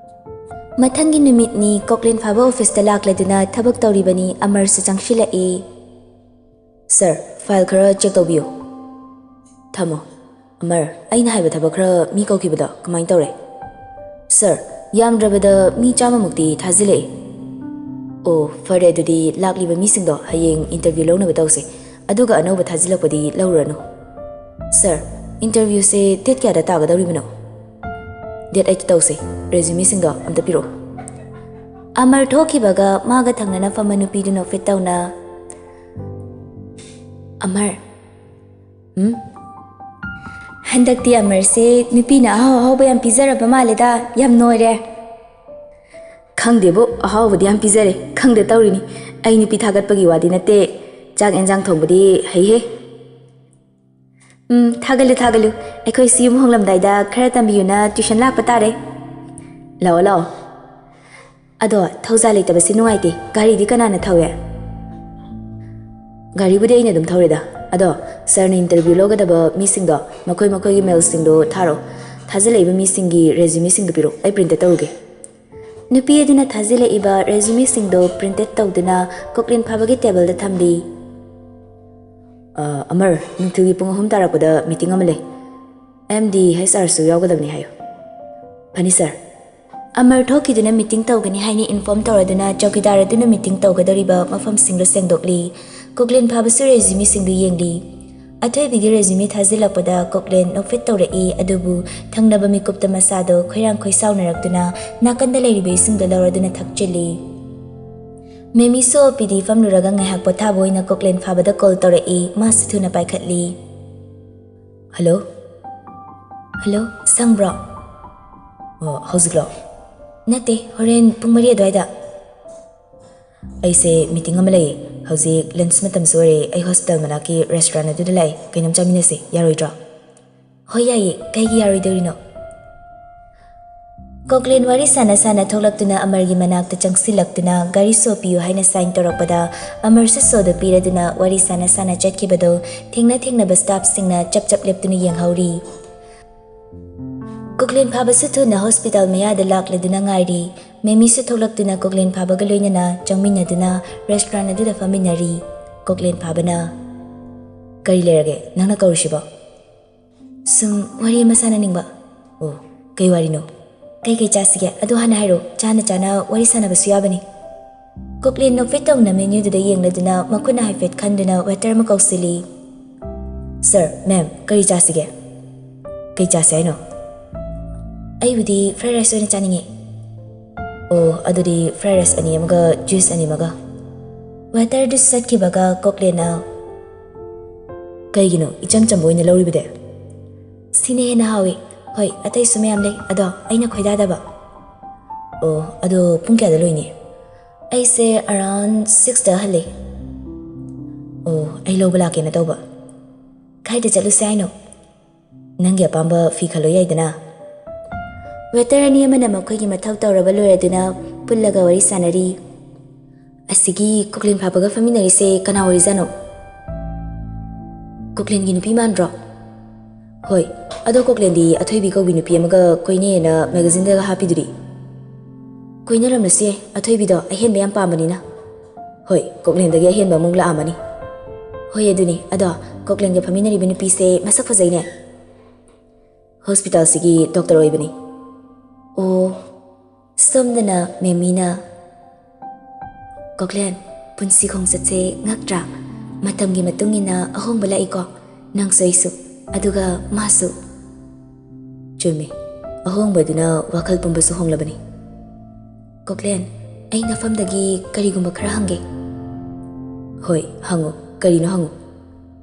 ꯃꯊꯪꯒꯤ ꯅꯨꯃꯤꯠꯅꯤ꯫ ꯀꯣꯛꯂꯦꯟ ꯐꯥꯕ officeꯇ ꯂꯥꯛꯂꯗꯨꯅ ꯊꯕꯛ ꯇꯧꯔꯤꯕꯅꯤ꯫ ꯑꯃꯔꯁꯨ ꯆꯪꯁꯤꯜꯂꯛꯏ꯫ "Sir, file ꯈꯔ check ꯇꯧꯕꯤꯌꯨ꯫" "ꯊꯝꯃꯣ꯫" "ꯑꯃꯔ, ꯑꯩꯅ ꯍꯥꯏꯕ ꯊꯕꯛ ꯈꯔ ꯃꯤ ꯀꯧꯈꯤꯕꯗꯣ ꯀꯃꯥꯏꯅ ꯇꯧꯔꯦ?" "Sir, ꯌꯥꯝꯗ꯭ꯔꯕꯗ ꯃꯤ ꯆꯥꯝꯃꯃꯨꯛꯇꯤ ꯊꯥꯖꯤꯜꯂꯛꯑꯦ꯫" "ꯑꯣ, ꯐꯔꯦ, ꯑꯗꯨꯗꯤ ꯂꯥꯛꯂꯤꯕ ꯃꯤꯁꯤꯡꯗꯣ ꯍꯌꯦꯡ interview ꯂꯧꯅꯕ ꯇꯧꯁꯦ꯫ ꯑꯗꯨꯒ ꯑꯅꯧꯕ ꯊꯥꯖꯤꯜꯂꯛꯄꯗꯤ ꯂꯧꯔꯨꯔꯅꯨ꯫" "Sir, interviewꯁꯦ date ꯀꯌꯥꯗ ꯇꯥꯒꯗꯧꯔꯤꯕꯅꯣ?" "Date eight ꯇꯧꯁꯦ꯫ Resumeꯁꯤꯡꯗꯣ ꯑꯝꯇ ꯄꯤꯔꯛꯑꯣ꯫" ꯑꯃꯔ ꯊꯣꯛꯈꯤꯕꯒ ꯃꯥꯒ ꯊꯪꯅꯅ ꯐꯝꯕ ꯅꯨꯄꯤꯗꯨ ꯅꯣꯛꯐꯦꯠ ꯇꯧꯅ, "ꯑꯃꯔ, ꯎꯝ? ꯍꯟꯗꯛꯇꯤ ꯑꯃꯔꯁꯦ ꯅꯨꯄꯤꯅ ꯑꯍꯥꯎ ꯑꯍꯥꯎꯕ ꯌꯥꯝ ꯄꯤꯖꯔꯕ ꯃꯥꯜꯂꯦꯗ, ꯌꯥꯝ ꯅꯣꯏꯔꯦ꯫" "ꯈꯪꯗꯦꯕꯨ, ꯑꯍꯥꯎꯕꯗꯤ ꯌꯥꯝ ꯄꯤꯖꯔꯦ, ꯈꯪꯗ ꯇꯧꯔꯤꯅꯤ꯫ ꯑꯩ ꯅꯨꯄꯤ ꯊꯥꯒꯠꯄꯒꯤ ꯋꯥꯗꯤ ꯅꯠꯇꯦ, ꯆꯥꯛ ꯑꯦꯟꯖꯥꯡ ꯊꯣꯡꯕꯗꯤ ꯍꯩꯍꯦ꯫" "ꯎꯝ, ꯊꯥꯒꯠꯂꯨ, ꯊꯥꯒꯠꯂꯨ꯫ ꯑꯩꯈꯣꯏꯁꯨ ꯌꯨꯝ ꯍꯣꯡꯂꯝꯗꯥꯏꯗ ꯈꯔ ꯇꯝꯕꯤꯌꯨꯅ tuition ꯂꯥꯛꯄ ꯇꯥꯔꯦ꯫" "ꯂꯥꯛꯑꯣ, ꯂꯥꯛꯑꯣ꯫ ꯑꯗꯣ ꯊꯧꯖꯥꯜ ꯂꯩꯇꯕꯁꯤ ꯅꯨꯡꯉꯥꯏꯇꯦ꯫ ꯒꯥꯔꯤꯗꯤ ꯀꯅꯥꯅ ꯊꯧꯋꯦ?" "ꯒꯥꯔꯤꯕꯨꯗꯤ ꯑꯩꯅ ꯑꯗꯨꯝ ꯊꯧꯔꯦꯗ꯫ ꯑꯗꯣ ꯁꯥꯔꯅ interview ꯂꯧꯒꯗꯕ ꯃꯤꯁꯤꯡꯗꯣ ꯃꯈꯣꯏ ꯃꯈꯣꯏꯒꯤ ꯃꯦꯜꯁꯤꯡꯗꯣ ꯊꯥꯔꯛꯑꯣ꯫ ꯊꯥꯖꯤꯜꯂꯛꯏꯕ ꯃꯤꯁꯤꯡꯒꯤ resumeꯁꯤꯡꯗꯣ ꯄꯤꯔꯛꯑꯣ, ꯑꯩ printꯇ ꯇꯧꯔꯨꯒꯦ꯫" ꯅꯨꯄꯤ ꯑꯗꯨꯅ ꯊꯥꯖꯤꯜꯂꯛꯏꯕ resumeꯁꯤꯡꯗꯣ printꯇ ꯇꯧꯗꯨꯅ ꯀꯣꯛꯂꯦꯟ ꯐꯥꯕꯒꯤ ꯇꯦꯕꯜꯗ ꯊꯝꯂꯤ꯫ "ꯑ, ꯑꯃꯔ, ꯅꯨꯡꯊꯤꯜꯒꯤ ꯄꯨꯡ ꯑꯍꯨꯝ ꯇꯥꯔꯛꯄꯗ meeting ꯑꯃ ꯂꯩ꯫ MD HRꯁꯨ ꯌꯥꯎꯒꯗꯕꯅꯤ ꯍꯥꯏꯌꯨ꯫" "ꯐꯅꯤ ꯁꯥꯔ꯫" ꯑꯃꯔ ꯊꯣꯛꯈꯤꯗꯨꯅ meeting ꯇꯧꯒꯅꯤ ꯍꯥꯏꯅ inform ꯇꯧꯔꯗꯨꯅ ꯆꯧꯀꯤꯗꯥꯔ ꯑꯗꯨꯅ meeting ꯇꯧꯒꯗꯧꯔꯤꯕ ꯃꯐꯝꯁꯤꯡꯗꯨ ꯁꯦꯡꯗꯣꯛꯂꯤ꯫ ꯀꯣꯛꯂꯦꯟ ꯐꯥꯕꯁꯨ resumeꯁꯤꯡꯗꯨ ꯌꯦꯡꯂꯤ꯫ ꯑꯊꯣꯏꯕꯤꯒꯤ resume ꯊꯥꯖꯤꯜꯂꯛꯄꯗ ꯀꯣꯛꯂꯦꯟ ꯅꯣꯛꯐꯦꯠ ꯇꯧꯔꯛꯏ, ꯑꯗꯨꯕꯨ ꯊꯪꯅꯕ ꯃꯤꯀꯨꯞꯇ ꯃꯁꯥꯗꯣ ꯈꯣꯏꯔꯥꯡ ꯈꯣꯏꯁꯥꯎꯅꯔꯛꯇꯨꯅ ꯅꯥꯀꯟꯗ ꯂꯩꯔꯤꯕ ꯏꯁꯤꯡꯗꯣ ꯂꯧꯔꯗꯨꯅ ꯊꯛꯆꯤꯜꯂꯤ꯫ ꯃꯦꯃꯤꯁꯨ OPD ꯐꯝꯂꯨꯔꯒ ꯉꯥꯏꯍꯥꯛ ꯄꯣꯊꯥꯕ ꯑꯣꯏꯅ ꯀꯣꯛꯂꯦꯟ ꯐꯥꯕꯗ call ꯇꯧꯔꯛꯏ, ꯃꯥꯁꯨ ꯊꯨꯅ ꯄꯥꯏꯈꯠꯂꯤ꯫ "ꯍꯜꯂꯣ? ꯍꯜꯂꯣ, ꯁꯪꯕ꯭ꯔꯣ?" "ꯑꯣ, ꯍꯧꯖꯤꯛꯂꯣ?" "ꯅꯠꯇꯦ, ꯍꯣꯔꯦꯟ ꯄꯨꯡ ꯃꯔꯤ ꯑꯗꯨꯋꯥꯏꯗ꯫" "ꯑꯩꯁꯦ meeting ꯑꯃ ꯂꯩꯌꯦ꯫ ꯍꯧꯖꯤꯛ lunch ꯃꯇꯝꯁꯨ ꯑꯣꯏꯔꯦ꯫ ꯑꯩ hospital ꯃꯅꯥꯛꯀꯤ restaurant ꯑꯗꯨꯗ ꯂꯥꯛꯑꯦ꯫ ꯀꯩꯅꯣꯝ ꯆꯥꯃꯤꯟꯅꯁꯦ, ꯌꯥꯔꯣꯏꯗ꯭ꯔꯣ?" "ꯍꯣꯏ, ꯌꯥꯏꯌꯦ꯫ ꯀꯩꯒꯤ ꯌꯥꯔꯣꯏꯗꯣꯔꯤꯅꯣ?" ꯀꯣꯛꯂꯦꯟ ꯋꯥꯔꯤ ꯁꯥꯟꯅ ꯁꯥꯟꯅ ꯊꯣꯛꯂꯛꯇꯨꯅ ꯑꯃꯔꯒꯤ ꯃꯅꯥꯛꯇ ꯆꯪꯁꯤꯜꯂꯛꯇꯨꯅ ꯒꯥꯔꯤ show ꯄꯤꯌꯨ ꯍꯥꯏꯅ sign ꯇꯧꯔꯛꯄꯗ ꯑꯃꯔꯁꯨ showꯗꯨ ꯄꯤꯔꯗꯨꯅ ꯋꯥꯔꯤ ꯁꯥꯟꯅ ꯁꯥꯟꯅ ꯆꯠꯈꯤꯕꯗꯨ ꯊꯦꯡꯅ ꯊꯦꯡꯅꯕ staffꯁꯤꯡꯅ ꯆꯞ ꯆꯞ ꯂꯦꯞꯇꯨꯅ ꯌꯦꯡꯍꯧꯔꯤ꯫ ꯀꯣꯛꯂꯦꯟ ꯐꯥꯕꯁꯨ ꯊꯨꯅ hospital ꯃꯌꯥꯗ ꯂꯥꯛꯂꯗꯨꯅ ꯉꯥꯏꯔꯤ꯫ ꯃꯦꯃꯤꯁꯨ ꯊꯣꯛꯂꯛꯇꯨꯅ ꯀꯣꯛꯂꯦꯟ ꯐꯥꯕꯒ ꯂꯣꯏꯅꯅ ꯆꯪꯃꯤꯟꯅꯗꯨꯅ restaurant ꯑꯗꯨꯗ ꯐꯝꯃꯤꯟꯅꯔꯤ꯫ ꯀꯣꯛꯂꯦꯟ ꯐꯥꯕꯅ, "ꯀꯔꯤ ꯂꯩꯔꯒꯦ? ꯅꯪꯅ ꯀꯧꯔꯤꯁꯤꯕꯣ?" "ꯁꯨꯝ ꯋꯥꯔꯤ ꯑꯃ ꯁꯥꯟꯅꯅꯤꯡꯕ꯫" "ꯑꯣ, ꯀꯩ ꯋꯥꯔꯤꯅꯣ?" "ꯀꯩ ꯀꯩ ꯆꯥꯁꯤꯒꯦ? ꯑꯗꯨ ꯍꯥꯟꯅ ꯍꯥꯏꯔꯣ, ꯆꯥꯅ ꯆꯥꯅ ꯋꯥꯔꯤ ꯁꯥꯟꯅꯕꯁꯨ ꯌꯥꯕꯅꯤ꯫" ꯀꯣꯛꯂꯦꯟ ꯅꯣꯛꯐꯦꯠ ꯇꯧꯅ menuꯗꯨꯗ ꯌꯦꯡꯂꯗꯨꯅ ꯃꯈꯨꯠꯅ ꯍꯥꯏꯐꯦꯠ ꯈꯟꯗꯨꯅ waiter ꯑꯃ ꯀꯧꯁꯤꯜꯂꯤ꯫ "Sir, ma'am, ꯀꯔꯤ ꯆꯥꯁꯤꯒꯦ?" "ꯀꯩ ꯆꯥꯁꯦ ꯍꯥꯏꯅꯣ?" "ꯑꯩꯕꯨꯗꯤ fried rice ꯑꯣꯏꯅ ꯆꯥꯅꯤꯡꯉꯦ꯫" ꯑꯣ, ꯑꯗꯨꯗꯤ fried rice ꯑꯅꯤ ꯑꯃꯒ juice ꯑꯅꯤ ꯑꯃꯒ꯫ Waiterꯗꯨ ꯆꯠꯈꯤꯕꯒ ꯀꯣꯛꯂꯦꯟꯅ, "ꯀꯩꯒꯤꯅꯣ ꯏꯆꯝ ꯆꯝꯕ ꯑꯣꯏꯅ ꯂꯧꯔꯤꯕꯗꯤ? ꯁꯤꯅ ꯍꯦꯟꯅ ꯍꯥꯎꯏ꯫ ꯍꯣꯏ, ꯑꯇꯩꯁꯨ ꯃꯌꯥꯝ ꯂꯩ, ꯑꯗꯣ ꯑꯩꯅ ꯈꯣꯏꯗꯥꯗꯕ꯫" "ꯑꯣ, ꯑꯗꯣ ꯄꯨꯡ ꯀꯌꯥꯗ ꯂꯣꯏꯅꯤ?" "ꯑꯩꯁꯦ around sixꯇ ꯍꯜꯂꯦ꯫" "ꯑꯣ, ꯑꯩ ꯂꯧꯕ ꯂꯥꯛꯀꯦꯅ ꯇꯧꯕ꯫" "ꯀꯥꯏꯗ ꯆꯠꯂꯨꯁꯦ ꯍꯥꯏꯅꯣ?" "ꯅꯪꯒꯤ ꯑꯄꯥꯝꯕ ꯐꯤ ꯈꯜꯂꯣ ꯌꯥꯏꯗꯅ꯫" Waiter ꯑꯅꯤ ꯑꯃꯅ ꯃꯈꯣꯏꯒꯤ ꯃꯊꯧ ꯇꯧꯔꯕ ꯂꯣꯏꯔꯗꯨꯅ ꯄꯨꯜꯂꯒ ꯋꯥꯔꯤ ꯁꯥꯟꯅꯔꯤ꯫ "ꯑꯁꯤꯒꯤ ꯀꯣꯛꯂꯦꯟ ꯐꯥꯕꯒ ꯐꯝꯃꯤꯟꯅꯔꯤꯁꯦ ꯀꯅꯥ ꯑꯣꯏꯔꯤꯖꯥꯠꯅꯣ? ꯀꯣꯛꯂꯦꯟꯒꯤ ꯅꯨꯄꯤ ꯃꯥꯟꯗ꯭ꯔꯣ?" "ꯍꯣꯏ, ꯑꯗꯣ ꯀꯣꯛꯂꯦꯟꯗꯤ ꯑꯊꯣꯏꯕꯤ ꯀꯧꯕꯤ ꯅꯨꯄꯤ ꯑꯃꯒ ꯀꯣꯏꯅꯩꯌꯦꯅ magazineꯗꯒ ꯍꯥꯞꯄꯤꯗꯨꯗꯤ?" "ꯀꯣꯏꯅꯔꯝꯂꯁꯨ ꯌꯥꯏ, ꯑꯊꯣꯏꯕꯤꯗꯣ ꯑꯍꯦꯟꯕ ꯌꯥꯝ ꯄꯥꯝꯕꯅꯤꯅ꯫" "ꯍꯣꯏ, ꯀꯣꯛꯂꯦꯟꯗꯒꯤ ꯑꯍꯦꯟꯕ ꯑꯃꯨꯛ ꯂꯥꯛꯑꯝꯃꯅꯤ꯫" "ꯍꯣꯏ, ꯑꯗꯨꯅꯤ꯫ ꯑꯗꯣ ꯀꯣꯛꯂꯦꯟꯒ ꯐꯝꯃꯤꯟꯅꯔꯤꯕ ꯅꯨꯄꯤꯁꯦ ꯃꯁꯛ ꯐꯖꯩꯅꯦ꯫" "Hospitalꯁꯤꯒꯤ doctor ꯑꯣꯏꯕꯅꯤ꯫" "ꯑꯣ꯫" ꯁꯣꯝꯗꯅ ꯃꯦꯃꯤꯅ, "ꯀꯣꯛꯂꯦꯟ, ꯄꯨꯟꯁꯤ ꯈꯣꯡꯆꯠꯁꯦ ꯉꯛꯇ꯭ꯔꯥ? ꯃꯇꯝꯒꯤ ꯃꯇꯨꯡ ꯏꯟꯅ ꯑꯍꯣꯡꯕ ꯂꯥꯛꯏꯀꯣ, ꯅꯪꯁꯨ ꯑꯩꯁꯨ, ꯑꯗꯨꯒ ꯃꯥꯁꯨ꯫" "ꯆꯨꯝꯃꯤ, ꯑꯍꯣꯡꯕꯗꯨꯅ ꯋꯥꯈꯜ ꯄꯨꯝꯕꯁꯨ ꯍꯣꯡꯂꯕꯅꯤ꯫" "ꯀꯣꯛꯂꯦꯟ, ꯑꯩ ꯅꯐꯝꯗꯒꯤ ꯀꯔꯤꯒꯨꯝꯕ ꯈꯔ ꯍꯪꯒꯦ꯫" "ꯍꯣꯏ, ꯍꯪꯉꯨ, ꯀꯔꯤꯅꯣ ꯍꯪꯉꯨ꯫"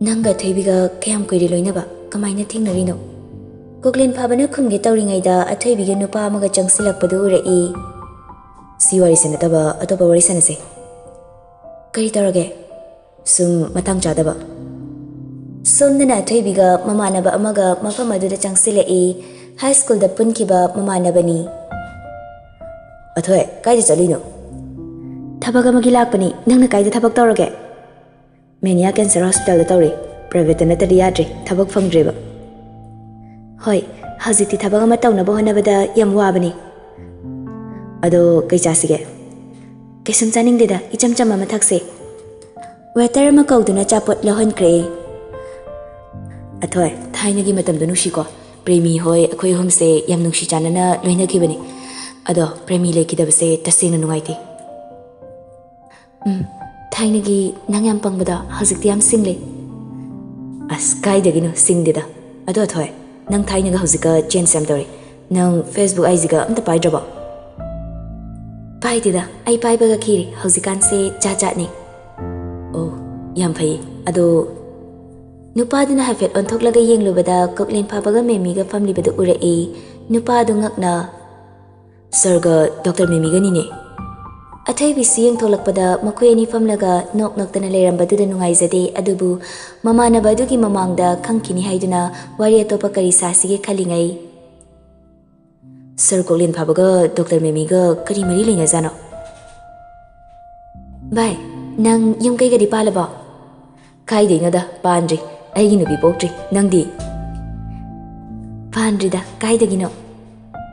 "ꯅꯪꯒ ꯑꯊꯣꯏꯕꯤꯒ ꯀꯌꯥꯝ ꯀꯨꯏꯔꯦ ꯂꯣꯏꯅꯕ? ꯀꯃꯥꯏꯅ ꯊꯦꯡꯅꯔꯤꯅꯣ?" ꯀꯣꯛꯂꯦꯟ ꯐꯥꯕꯅ ꯈꯨꯝꯒꯦ ꯇꯧꯔꯤꯉꯩꯗ ꯑꯊꯣꯏꯕꯤꯒꯤ ꯅꯨꯄꯥ ꯑꯃꯒ ꯆꯪꯁꯤꯜꯂꯛꯄꯗꯨ ꯎꯔꯛꯏ꯫ "ꯁꯤ ꯋꯥꯔꯤꯁꯦ ꯅꯠꯇꯕ ꯑꯇꯣꯞꯄ ꯋꯥꯔꯤ ꯁꯥꯟꯅꯁꯦ꯫" "ꯀꯔꯤ ꯇꯧꯔꯒꯦ?" "ꯁꯨꯝ ꯃꯇꯥꯡ ꯆꯥꯗꯕ꯫" ꯁꯣꯝꯗꯅ ꯑꯊꯣꯏꯕꯤꯒ ꯃꯃꯥꯟꯅꯕ ꯑꯃꯒ ꯃꯐꯝ ꯑꯗꯨꯗ ꯆꯪꯁꯤꯜꯂꯛꯏ꯫ High schoolꯗ ꯄꯨꯟꯈꯤꯕ ꯃꯃꯥꯟꯅꯕꯅꯤ꯫ "ꯑꯊꯣꯏ, ꯀꯥꯏꯗ ꯆꯠꯂꯤꯅꯣ?" "ꯊꯕꯛ ꯑꯃꯒꯤ ꯂꯥꯛꯄꯅꯤ꯫ ꯅꯪꯅ ꯀꯥꯏꯗ ꯊꯕꯛ ꯇꯧꯔꯒꯦ?" "Mania Cancer Hospitalꯗ ꯇꯧꯔꯤ꯫ Privateꯇ ꯅꯠꯇꯗꯤ ꯌꯥꯗ꯭ꯔꯦ, ꯊꯕꯛ ꯐꯪꯗ꯭ꯔꯦꯕ꯫" "ꯍꯣꯏ, ꯍꯧꯖꯤꯛꯇꯤ ꯊꯕꯛ ꯑꯃ ꯇꯧꯅꯕ ꯍꯣꯠꯅꯕꯗ ꯌꯥꯝ ꯋꯥꯕꯅꯤ꯫" "ꯑꯗꯣ ꯀꯩ ꯆꯥꯁꯤꯒꯦ?" "ꯀꯩꯁꯨꯝ ꯆꯥꯅꯤꯡꯗꯦꯗ, ꯏꯆꯝ ꯆꯝꯕ ꯑꯃ ꯊꯛꯁꯦ꯫" Waiter ꯑꯃ ꯀꯧꯗꯨꯅ ꯑꯆꯥꯄꯣꯠ ꯂꯧꯍꯟꯈ꯭ꯔꯦ꯫ "ꯑꯊꯣꯏ, ꯊꯥꯏꯅꯒꯤ ꯃꯇꯝꯗꯣ ꯅꯨꯡꯁꯤꯀꯣ? ꯄ꯭ꯔꯦꯃꯤ ꯍꯣꯏ ꯑꯩꯈꯣꯏ ꯑꯍꯨꯝꯁꯦ ꯌꯥꯝ ꯅꯨꯡꯁꯤ ꯆꯥꯟꯅꯅ ꯂꯣꯏꯅꯈꯤꯕꯅꯤ꯫ ꯑꯗꯣ ꯄ꯭ꯔꯦꯃꯤ ꯂꯩꯈꯤꯗꯕꯁꯦ ꯇꯁꯦꯡꯅ ꯅꯨꯡꯉꯥꯏꯇꯦ꯫" "ꯎꯝ, ꯊꯥꯏꯅꯒꯤ ꯅꯪ ꯌꯥꯝ ꯄꯪꯕꯗꯣ ꯍꯧꯖꯤꯛꯇꯤ ꯌꯥꯝ ꯁꯤꯡꯂꯦ꯫" "ꯑꯁ, ꯀꯥꯏꯗꯒꯤꯅꯣ, ꯁꯤꯡꯗꯦꯗ꯫ ꯑꯗꯣ ꯑꯊꯣꯏ, ꯅꯪ ꯊꯥꯏꯅꯒ ꯍꯧꯖꯤꯛꯀ change ꯌꯥꯝ ꯇꯧꯔꯦ꯫ ꯅꯪ Facebook, IGꯒ ꯑꯝꯇ ꯄꯥꯏꯗ꯭ꯔꯕꯣ?" ꯄꯥꯏꯗꯦꯗ, ꯑꯩ ꯄꯥꯏꯕꯒ ꯈꯤꯔꯦ꯫ ꯍꯧꯖꯤꯛꯀꯥꯟꯁꯦ ꯖꯥꯠ ꯖꯥꯠꯅꯤ꯫ ꯑꯣ, ꯌꯥꯝ ꯐꯩ꯫ ꯑꯗꯣ ꯅꯨꯄꯥꯗꯨꯅ ꯍꯥꯏꯐꯦꯠ ꯑꯣꯟꯊꯣꯛꯂꯒ ꯌꯦꯡꯂꯨꯕꯗ ꯀꯣꯛꯂꯦꯟ ꯐꯥꯕꯒ ꯃꯦꯃꯤꯒ ꯐꯝꯂꯤꯕꯗꯨ ꯎꯔꯛꯏ꯫ ꯅꯨꯄꯥꯗꯨ ꯉꯛꯅ, "ꯁꯔꯒ ꯗꯣꯛꯇꯔ ꯃꯦꯃꯤꯒꯅꯤꯅꯦ?" ꯑꯊꯣꯏꯕꯤꯁꯨ ꯌꯦꯡꯊꯣꯛꯂꯛꯄꯗ ꯃꯈꯣꯏ ꯑꯅꯤ ꯐꯝꯂꯒ ꯅꯣꯛ ꯅꯣꯛꯇꯅ ꯂꯩꯔꯝꯕꯗꯨꯗ ꯅꯨꯡꯉꯥꯏꯖꯗꯦ꯫ ꯑꯗꯨꯕꯨ ꯃꯃꯥꯟꯅꯕ ꯑꯗꯨꯒꯤ ꯃꯃꯥꯡꯗ ꯈꯪꯈꯤꯅꯤ ꯍꯥꯏꯗꯨꯅ ꯋꯥꯔꯤ ꯑꯇꯣꯞꯄ ꯀꯔꯤ ꯁꯥꯁꯤꯒꯦ ꯈꯜꯂꯤꯉꯩ, "ꯁꯔ ꯀꯣꯛꯂꯦꯟ ꯐꯥꯕꯒ ꯗꯣꯛꯇꯔ ꯃꯦꯃꯤꯒ ꯀꯔꯤ ꯃꯔꯤ ꯂꯩꯅꯖꯥꯠꯅꯣ?" "ꯚꯥꯏ, ꯅꯪ ꯌꯨꯝ ꯀꯩꯒꯗꯤ ꯄꯥꯜꯂꯕꯣ?" "ꯀꯥꯏꯗꯩꯅꯣꯗ, ꯄꯥꯟꯗ꯭ꯔꯤ꯫ ꯑꯩꯒꯤ ꯅꯨꯄꯤ ꯄꯣꯛꯇ꯭ꯔꯤ꯫ ꯅꯪꯗꯤ?" "ꯄꯥꯟꯗ꯭ꯔꯤꯗ, ꯀꯥꯏꯗꯒꯤꯅꯣ?"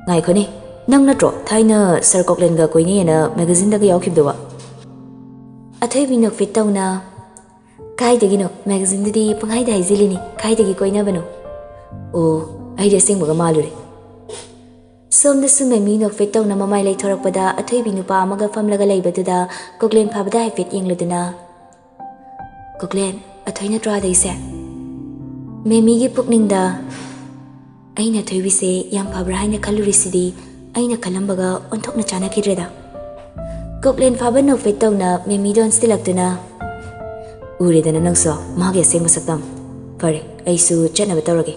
"ꯉꯥꯏꯈꯣꯅꯦ, ꯅꯪ ꯅꯠꯇ꯭ꯔꯣ ꯊꯥꯏꯅ ꯁꯔ ꯀꯣꯛꯂꯦꯟꯒ ꯀꯣꯏꯅꯩꯌꯦꯅ ꯃꯦꯒꯥꯖꯤꯟꯗꯒ ꯌꯥꯎꯈꯤꯕꯗꯨꯕꯣ?" ꯑꯊꯣꯏꯕꯤ ꯅꯣꯛꯐꯦꯠ ꯇꯧꯅ, "ꯀꯥꯏꯗꯒꯤꯅꯣ? ꯃꯦꯒꯥꯖꯤꯟꯗꯨꯗꯤ ꯄꯪꯍꯥꯏꯗ ꯍꯥꯏꯖꯤꯜꯂꯤꯅꯤ꯫ ꯀꯥꯏꯗꯒꯤ ꯀꯣꯏꯅꯕꯅꯣ?" "ꯑꯣ, ꯑꯩꯗꯤ ꯑꯁꯦꯡꯕꯒ ꯃꯥꯜꯂꯨꯔꯦ꯫" ꯁꯣꯝꯗꯁꯨ ꯃꯦꯃꯤ ꯅꯣꯛꯐꯦꯠ ꯇꯧꯅ ꯃꯃꯥꯏ ꯂꯩꯊꯣꯔꯛꯄꯗ ꯑꯊꯣꯏꯕꯤ ꯅꯨꯄꯥ ꯑꯃꯒ ꯐꯝꯂꯒ ꯂꯩꯕꯗꯨꯗ ꯀꯣꯛꯂꯦꯟ ꯐꯥꯕꯗ ꯍꯥꯏꯐꯦꯠ ꯌꯦꯡꯂꯨꯗꯨꯅ, "ꯀꯣꯛꯂꯦꯟ, ꯑꯊꯣꯏ ꯅꯠꯇ꯭ꯔꯣ ꯑꯗꯩꯁꯦ?" ꯃꯦꯃꯤꯒꯤ ꯄꯨꯛꯅꯤꯡꯗ, "ꯑꯩꯅ ꯑꯊꯣꯏꯕꯤꯁꯦ ꯌꯥꯝ ꯐꯕ꯭ꯔꯥ ꯍꯥꯏꯅ ꯈꯜꯂꯨꯔꯤꯁꯤꯗꯤ ꯑꯩꯅ ꯈꯜꯂꯝꯕꯒ ꯑꯣꯟꯊꯣꯛꯅ ꯆꯥꯟꯅꯈꯤꯗ꯭ꯔꯦꯗ꯫" ꯀꯣꯛꯂꯦꯟ ꯐꯥꯕ ꯅꯣꯛꯐꯦꯠ ꯇꯧꯅ ꯃꯦꯃꯤꯗ ꯑꯣꯟꯁꯤꯜꯂꯛꯇꯨꯅ, "ꯎꯔꯦꯗꯅ ꯅꯪꯁꯨ ꯃꯥꯒꯤ ꯑꯁꯦꯡꯕ ꯁꯛꯇꯝ꯫ ꯐꯔꯦ, ꯑꯩꯁꯨ ꯆꯠꯅꯕ ꯇꯧꯔꯒꯦ꯫"